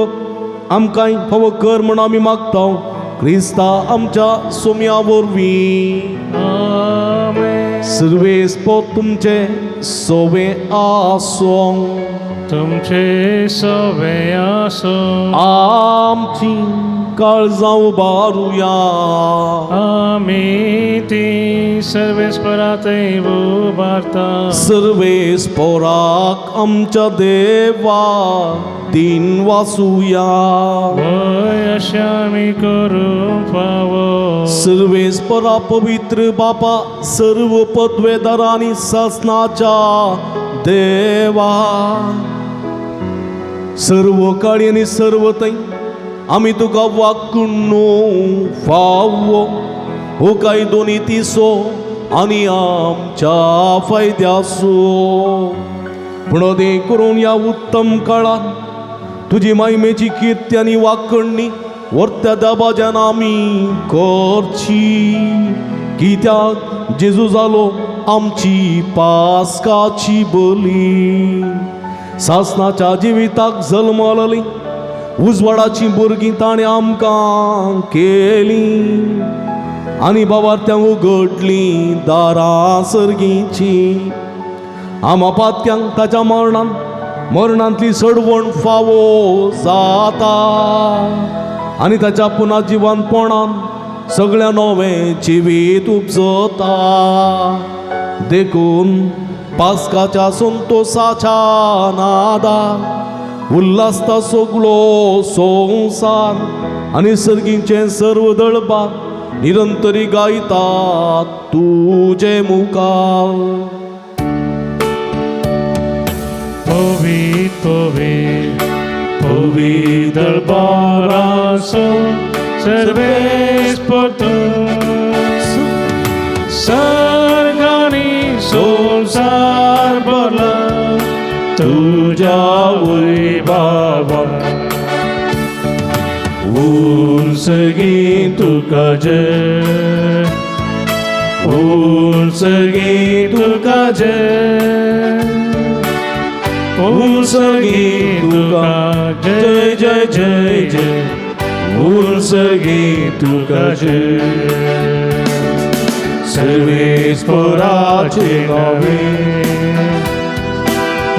आमकांय फावो कर म्हूण आमी मागता. क्रिस्ता आमच्या सोम्या वरवीं. आमेन. सर्वेस पोत तुमचे सोवे आसों. तुमचे सोवे आसो. आमची काळजां उबारुया. आमी ती सर्वेस्परातय उबारता. सर्वेस पोराक आमच्या देवा दिन वासुया. वय अशें आमी करूंक फावो. सर्वेस परा पवित्र बापा सर्व पदवेदारांनी सासनाच्या देवा सर्व काळी आनी सर्व थंय आमी तुका वाकून फावो हो काय दोनी तिसो आनी आमच्या फायद्यासो. पूण तें करून ह्या उत्तम काळान तुजी मायमेची किर्ती आनी वाकणणी वर्त्या दबाज्यान आमी करची. कित्याक जेजू जालो आमची पास्काची बली. सासनाच्या जिविताक जल्मलली उजवाडाची भुरगीं ताणें आमकां केली आनी बाबा त्या उगडलीं दारां सर्गीची. आमा पातक्यांक ताच्या मरणान मरणांतली सडवण फावो जाता आनी ताच्या पुना जिवनपणान सगळ्या नवें जिवीत उपजता. देखून पास्काच्या संतोसाच्या नादार उल्हासता सगळो संवसार आनी सर्गीचें सर्व दळबा निरंतरी गायतात तुजे मुखार. पवित्र पवित्र पवित्र दरबारासो सर्वेस्पर सर्गानी संवसार भरला तुज्या वैभावान. उंचगी तुका जय उंचगी तुका जय उंचगी तुका जय जय जय जय उंचगी तुका जय. सर्वेस्पराचे नावे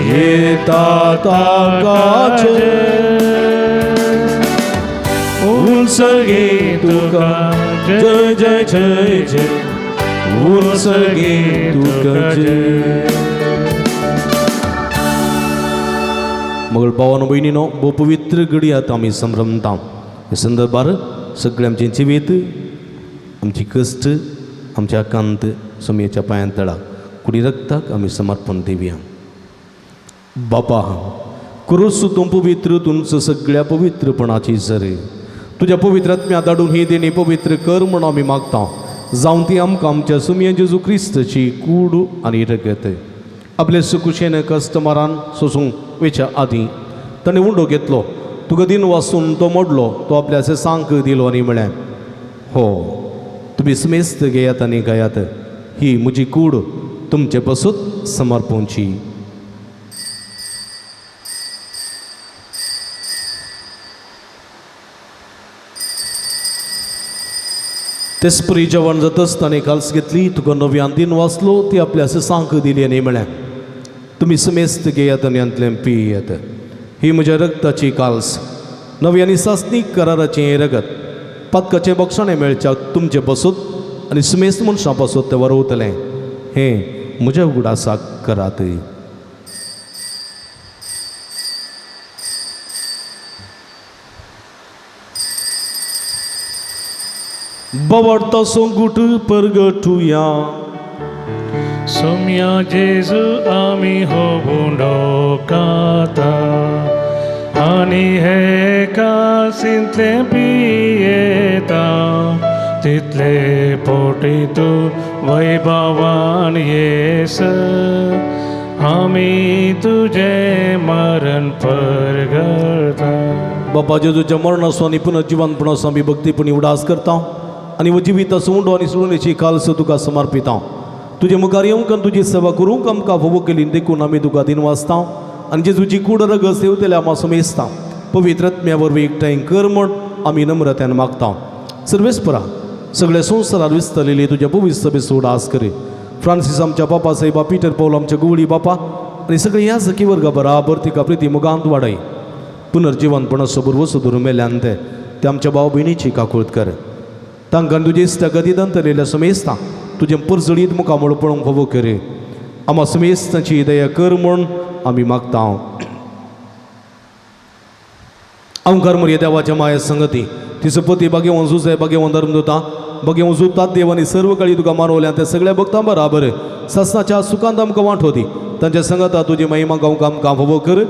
येता ताकाचे उंचगी तुका जय जय जय जय उंचगी तुका जय. मगळ भावानो भयणीनो भोव पवित्र घडयात आमी संभ्रमता. हे संदर्भार सगळें आमचें जिवीत, आमची कश्ट, आमच्या आकांत सोमयेच्या पांयांत तळा कुडी रक्ताक आमी समर्पण दिवया. बापा क्रूस तूं पवित्र, तुमचो सगळ्या पवित्रपणाची सर तुज्या पवित्र आत्म्या धाडून ही देणी पवित्र कर म्हूण आमी मागता. जावन ती आमकां आमच्या सुमये जेजू क्रिस्ताची कूड आनी रगत आपले सुकुशेन कस्टमरान सोसूंक वेच्या आदीं ताणें उंडो घेतलो, तुका दिन वासून तो मोडलो, तो आपल्या सांक दिलो आनी म्हळें, हो तुमी समेस्त घेयात आनी गायात, ही म्हजी कूड तुमचे पसून समर्पणची. तेसपरी जेवण जातच ताणें काल्स घेतली, तुका नव्यान दिन वाचलो, ती आपल्या सांक दिली आनी म्हळें, तुमी समेस्त घेयात आनी हांतलें पियात, ही म्हज्या रक्ताची काल्स, नवी आनी सासणीक कराराचें रगत, पातकाचें बक्षाणें मेळच्या तुमचे पासून आनी समेस्त मनशां पासून तें वरवतलें, हें म्हज्या उगडासाक करात. बवडतो सोंगूट परगटुया. सोम्या जेजू आमी हो बुंडो काता आनी हे कासींतले पियेता तितले पोटी तूं वैभवान येस आमी तुजें मरण परगटा. बापा जेजूच्या मरणाचो आनी पुनर्जिवनपणाचो आमी भक्तीपणी उडास करता आनी हो जिविताचो उंडो आनी सुडोवणेची काल्स तुका समर्पिता. तुजे मुखार येवंक आनी तुजी सेवा करूंक आमकां फावो केली देखून आमी तुका दिनवासता आनी जेजूची कूड रगत सेवतल्या आमा समेस्ता पवित्र आत्म्या वरवीं एकठांय कर म्हूण आमी नम्रतेन मागता. सर्वेस्परा सगळ्या संवसारार विस्तरलेली तुज्या पवित्र सभेचो उडास करी. फ्रांसीस आमच्या बापा साहेबा, पीटर पावल आमच्या गुवळी बापा आनी सगळे ह्या सखी वर्गा बराबर तिका प्रिती मुगांत वाडय. पुनर्जिवनपणाचो भरवसो धरून मेल्यान ते आमच्या भाव भयणीची काकूळत कर. तांकां तुजे इश्टा गती दंतलेल्या समेस्ता तुजें परजळीत मुखामळ पळोवंक फावो कर. आमा समेस्तांची दया कर म्हूण आमी मागता. अंकार मरिया देवाच्या माया संगती तिचो पती बागेवन जुजे बागेवन धर्मदुता बागेवन जुतात देव आनी सर्व काळी तुका मानवल्या त्या सगळ्या भक्तां बराबर सासनाच्या सुखांत आमकां वांट होती तांच्या संगता तुजी महिमा गावंक आमकां फावो कर.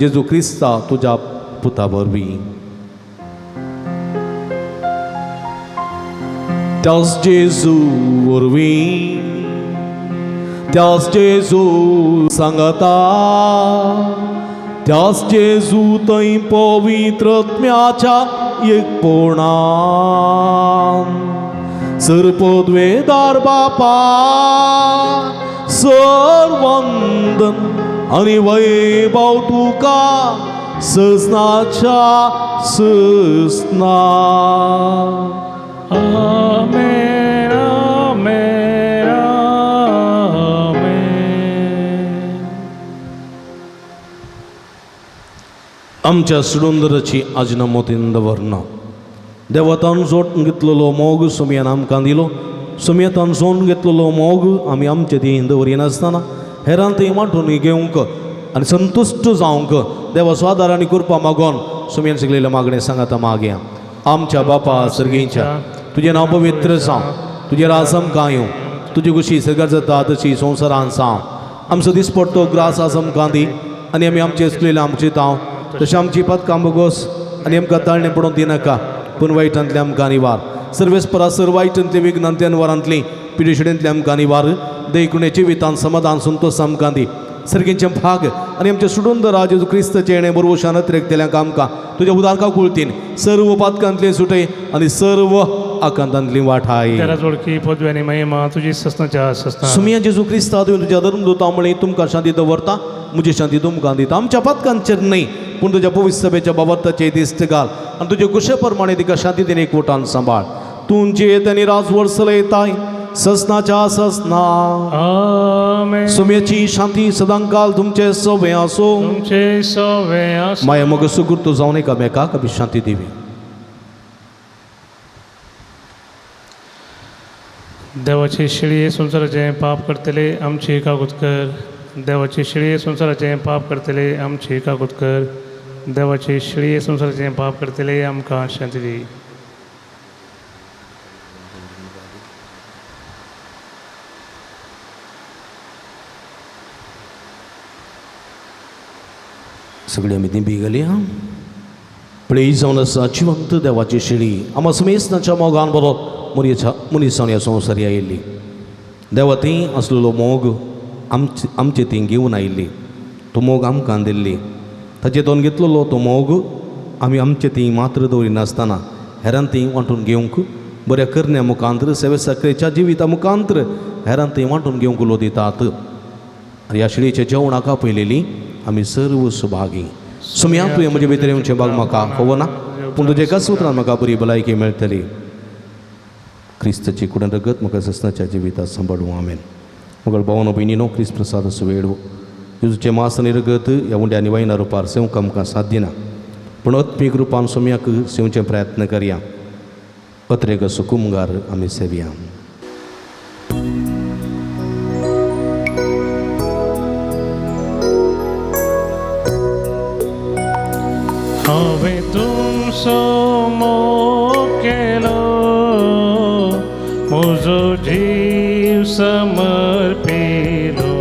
जेजू क्रिस्ता तुज्या पुता वरवीं. त्यास जेजू वरवीं, त्यास जेजू सांगता, त्यास जेजू थंय पवित्र आत्म्याच्या एकपणान सर्पद्वेदार बापा सर्वंदन आनी वैभव तुका सजनाच्या सजना. आमेन आमेन आमेन. आमच्या सुडुंदराची आजना मोतीन दवरना. देवतान जोड घेतलेलो मोग सोमयान आमकां दिलो. सोमयेतान जोड घेतलेलो मोग आमी आमचे ती दवरिनासतना हेरान थंय वांटून घेवंक आनी संतुश्ट जावंक देवाचो आदार आनी कृपा मागोन सोमयान शिकलेलें मागणें सांगाता मागया. आमच्या बापा सर्गींच्या, तुजें नांव पवित्र जावं, तुजें राज आमकां येवं, तुजी खुशी सरकार जाता तशी संवसारान जावं. आमचो दिसपडतो ग्रास आज आमकां दी आनी आमी आमचे चुकलेले आमचे तांव तशें आमची पदकां बोगोस आनी आमकां ताळणें पडोवन दिनाका, पूण वायटांतलें आमकां निवार. सर्वेस्परा सर वायटांतली विघ्नांतली अनवरांतली पिडेशिडेंतली आमकां निवार. देखून जिवितान समाधान संतोष आमकां दी. सर्गींचे भाग आनी आमचे सुडून राज जेजू क्रिस्ताचें येणें बरोवशान अतिरेकतल्यांक आमकां तुज्या उदारका कुळतीन सर्व पातकांतली सुटय आनी सर्व आकांतांतली वाठाय. तेरा जोडकी पदवी आनी महिमा तुजी ससनाच्या ससना. सुमिया जेजू क्रिस्ता तुवें तुज्या धर्मदूता म्हळें तुमकां शांती दवरता, म्हजी शांती तुमकां दिता. आमच्या पातकांचेर न्हय पूण तुज्या पवित्र सभेच्या बाबताचेर दिश्ट घाल आनी तुजे कुशे प्रमाणे तिका शांती दिन एकवटान सांबाळ. तूं जियेत आनी राजवट चलयताय ससनाच्या ससना. आमेन. सुम्याची शांती सदांकाल तुमचे सवे आसो. तुमचे सवे आसो. माया मग सुगुर्त जावन एकामेकाक आमी शांती दिवी. देवाचे शिळये संवसाराचें पाप करतले आमची कागूत कर. देवाची शिळये संवसाराचें पाप करतले आमची काकूत कर. देवाची शिळये संवसाराचें पाप करतले आमकां शांती दी. सगळी आमी दिंबी घाली हा. पळय जावन आसा जिवंत देवाची शिळी आमा समेस्तांच्या मोगान बरो मनीसान ह्या संवसारी आयिल्ली. देवा ती आसलेलो मोग आमचे आमचे ती घेवन आयिल्ली. तो मोग आमकां दिल्ली. ताचे दोन घेतलेलो तो मोग आमी आमचे ती मात्र दवरिनासतना हेरान ती वांटून घेवंक बऱ्या करण्या मुखांतर सेवे साकरेच्या जिविता मुखांतर हेरान ती वांटून घेवंक उलो दितात. आनी ह्या शिळयेच्या जेवणाक आपयलेली आमी सर्व सुभागी. सुम्या तुवें म्हजे भितर येवचें भाग म्हाका खबर ना, पूण तुजे एकाच उतरान म्हाका बरी भलायकी मेळटली. क्रिस्ताची कुडन रगत म्हाका ससनाच्या जिवितात सांबाळूं. आमेन. मगळ भावनो भयणीनो, क्रिस्त प्रसाद असो वेळ जेजूचें मास आनी रगत ह्या उंड्या आनी वायना रुपार सेवंक आमकां साथ दिना, पूण आत्मीक रुपान सोम्याक सेवचे प्रयत्न करया. अत्रेक असो कुमगार आमी सेवया. हांवें तुमचो मोग केलो, म्हजो जीव समर्पिलो.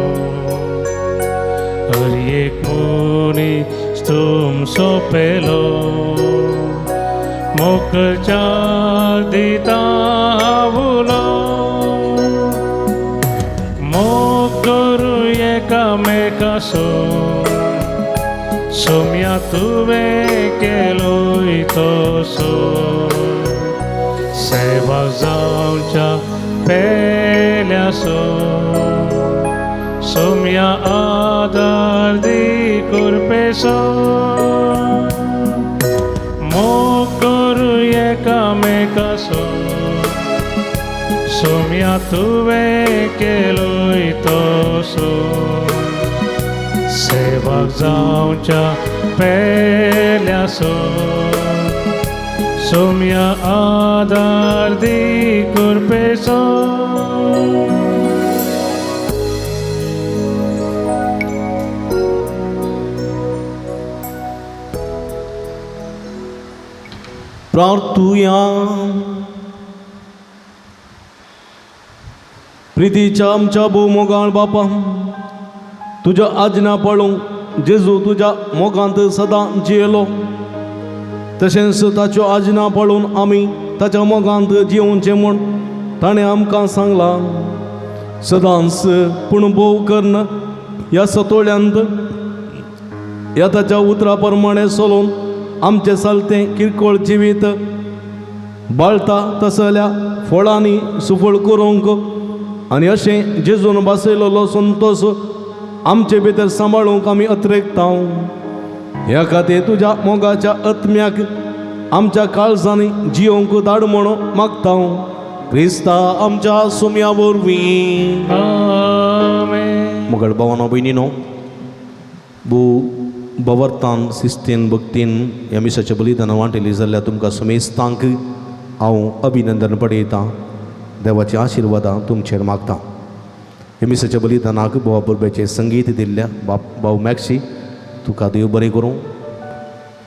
हर एक मनीस तुमचो पेलो, मोकच्या दिता उलो. मोग करूं एकामेकासो, सोम्या तुवें केलोय तसो. सेवा जावच्या पेल्यासो, सोम्या आदार दी कुरपेसो. मोग करूं एकामेकासो, सोम्या तुवें केलोय तसो. सेवा जावच्या पेल्यासो, सोम्या आदार दी कुरपेसो. प्रार्थुया. प्रितीच्या आमच्या भोव मोगाळ बापा, तुज्या आज्ञा पाळूंक जेजू तुज्या मोगांत सदां जियेलो. तशेंच ताच्यो आज्ञा पाळून आमी ताच्या मोगांत जियोवचें म्हूण ताणें आमकां सांगलां. सदांच पूण भोव कर्ण ह्या सतोळ्यांत ह्या ताच्या उतरा प्रमाणें चलोवन आमचें चलतें किरकोळ जिवीत बाळता तसल्या फळांनी सुफळ करूंक आनी अशें जेजून बसयलेलो संतोश आमचे भितर सांबाळूंक आमी अत्रेकता. ह्या खातीर तुज्या मोगाच्या आत्म्याक आमच्या काळजांनी जियोवंक धाड म्हूण मागता. क्रिस्ता आमच्या सुम्या वरवीं. मगळ भावानो भयणीनो, भो भवर्तान शिस्तीन भक्तीन ह्या मिसाच्या बलिदानां वांटेली जाल्यार तुमकां समेस्तांक हांव अभिनंदन पडयतां. देवाची आशिर्वादां तुमचेर मागता. ह्या मिसाच्या बलिदानाक भावा बरोबरचें संगीत दिल्ल्या बाप भाव मॅक्सी, तुका देव बरें करूं.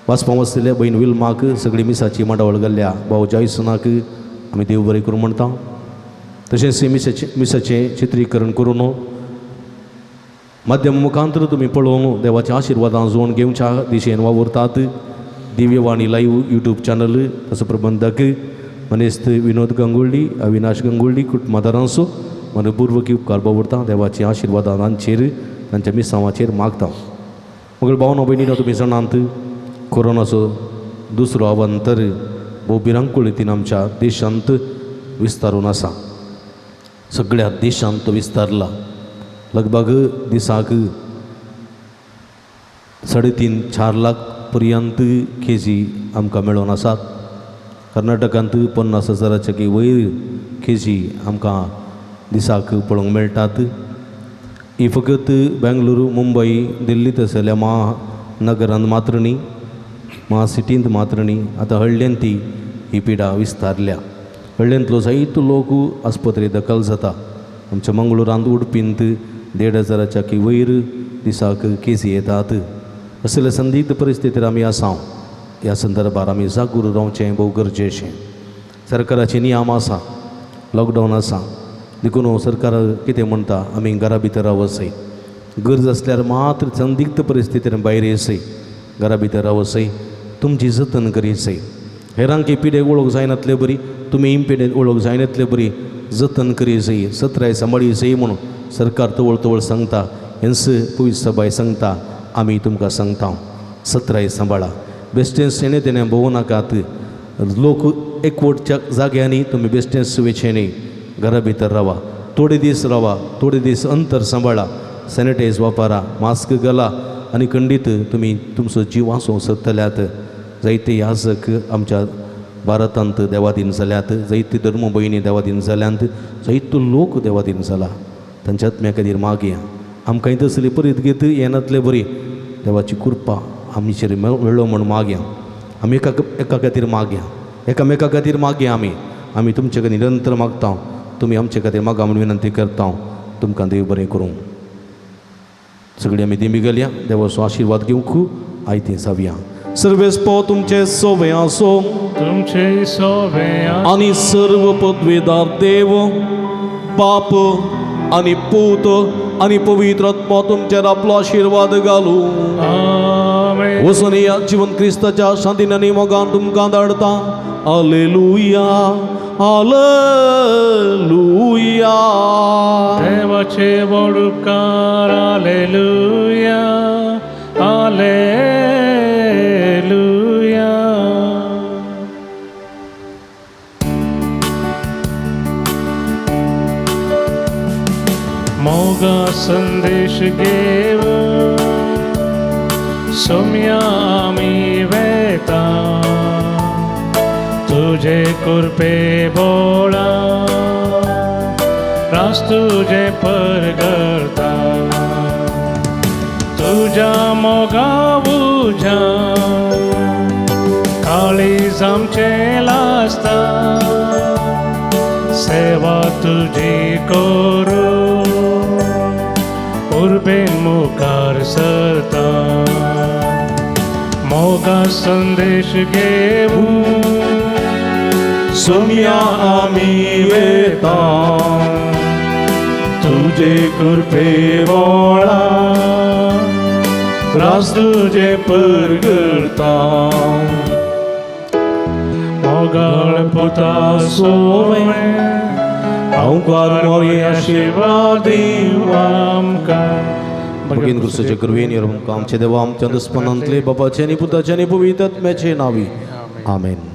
वाचपाक आसलेल्या भयण विल्माक, सगळी मिसाची मांडावळ घाल्ल्या भाव जॉयसनाक आमी देव बरें करूं म्हणटा. तशेंच मिसाचें चित्रीकरण करून माध्यम मुखांतर तुमी पळोवन देवाच्या आशिर्वादां जोड घेवच्या दिशेन वावुरतात. दिव्यवाणी लायव्ह यूट्यूब चॅनल ताचो प्रबंधक मनेस्त विनोद गंगोळ्ळी, अविनाश गंगोळ्ळी कुटुंबादारांचो मनपूर्वकी उपकार बावुरता. देवाची आशिर्वादां तांचेर तांच्या मिसांवाचेर मागता. मगळ भावनो भयणीनो, तुमी जाणात कोरोनाचो दुसरो अवांतर भोव भिरांकूळ रितीन आमच्या देशांत विस्तारून आसा. सगळ्या देशांत तो विस्तारला. लगभग दिसाक 3.5-4 लाख पर्यंत केजी आमकां मेळोन आसात. कर्नाटकांत 50,000 की वयर केजी आमकां दिसाक पळोवंक मेळटात. ही फकत बेंगलुरू, मुंबय, दिल्ली तसल्या महानगरांत मात्र न्ही, महासिटींत मात्र न्ही, आतां हळ्ळेंत ती ही पिडा विस्तारल्या. हळ्ळेंतलो जायतो लोक आस्पत्रे दखल जाता. आमच्या मंगळुरांत, उडपींत 1,500च्या की वयर दिसाक केसी येतात. असले संदिग्ध परिस्थितीर आमी आसा. ह्या संदर्भार आमी जागृत रावचें भोव गरजेचें. सरकाराचे नियम आसा, लॉकडावन आसा, देखून सरकार कितें म्हणटा, आमी घरा भितर रावसय, गरज आसल्यार मात्र संदिग्ध परिस्थितीन भायर येसय, घरा भितर रावसय, तुमची जतन करीसय. हेरांकी पिडेक वळख जायनातले बरी, तुमी इम्पिडेक वळख जायनातले बरी जतन करीसय, सत्राय सांबाळीसय म्हणून सरकार तवळ तवळ सांगता. हेंच पयस सबाय सांगता, आमी तुमकां सांगता, सत्राय सांबाळा, बेस्टेंस येणे तेणें भोंवू नाकात. लोक एकवटच्या जाग्यांनी तुमी बेस्टेंस वेचे न्ही, घरा भितर रावा, थोडे दीस रावा, थोडे दीस अंतर सांबाळा, सॅनिटायज वापरा, मास्क घाला आनी खंडीत तुमी तुमचो जीव वाचोवंक शकतल्यात. जायते याजक आमच्या भारतांत देवादीन जाल्यात, जायते धर्म भयणी देवादीन जाल्यात, जायतो लोक देवादीन जाला. तांच्या आत्म्या खातीर मागया. आमकांय तसली परीत घेत येनातले बरी देवाची कृपा आमचेर मेळ्ळो म्हूण मागया. आमी एका खातीर मागया, एकामेका खातीर मागया. आमी आमी तुमचे खातीर निरंतर मागता, तुमी आमचे खातीर मागा म्हूण विनंती करता. तुमकां देव बरें करूं. सगळीं आमी दिमी घालया, देवाचो आशिर्वाद घेवंक आयतें जावया. सर्वेस्पो तुमचे सोवे आसो, तुमचे सोवे आनी सर्व पदवेदार देव बाप आनी पूत आनी पवित्र आत्मा तुमचेर आपलो आशिर्वाद घालूं. आमेन. वचून या जिवन क्रिस्ताच्या शांतीन आनी मोगान तुमकां धाडता. आलेलुया, आलेलुया. देवाचे व्हड उपकार, आलेलुया, आलेलुया. मोगा संदेश घेवन सोम्या आमी वेता, तुजे कृपे बोळा रास तुजे परगळता, तुज्या मोगा उज्या काळीज आमचें लासता, सेवा तुजी करूं उर्बेन मुखार सरता. मोगा संदेश घेवन सोम्या आमी वेता, तुजे कृपे बोळा रास तुजे परगळता. मोगाळ पुता सोवे हांवकार मोरी आशिर्वाद दिवं आमकां. भगीन क्रिस्ताचे कृपेन आमच्या देवा आमच्या दुस्मनांतले बापाचे आनी पुताचे आनी पवित्र आत्म्याचे नावी आमेन.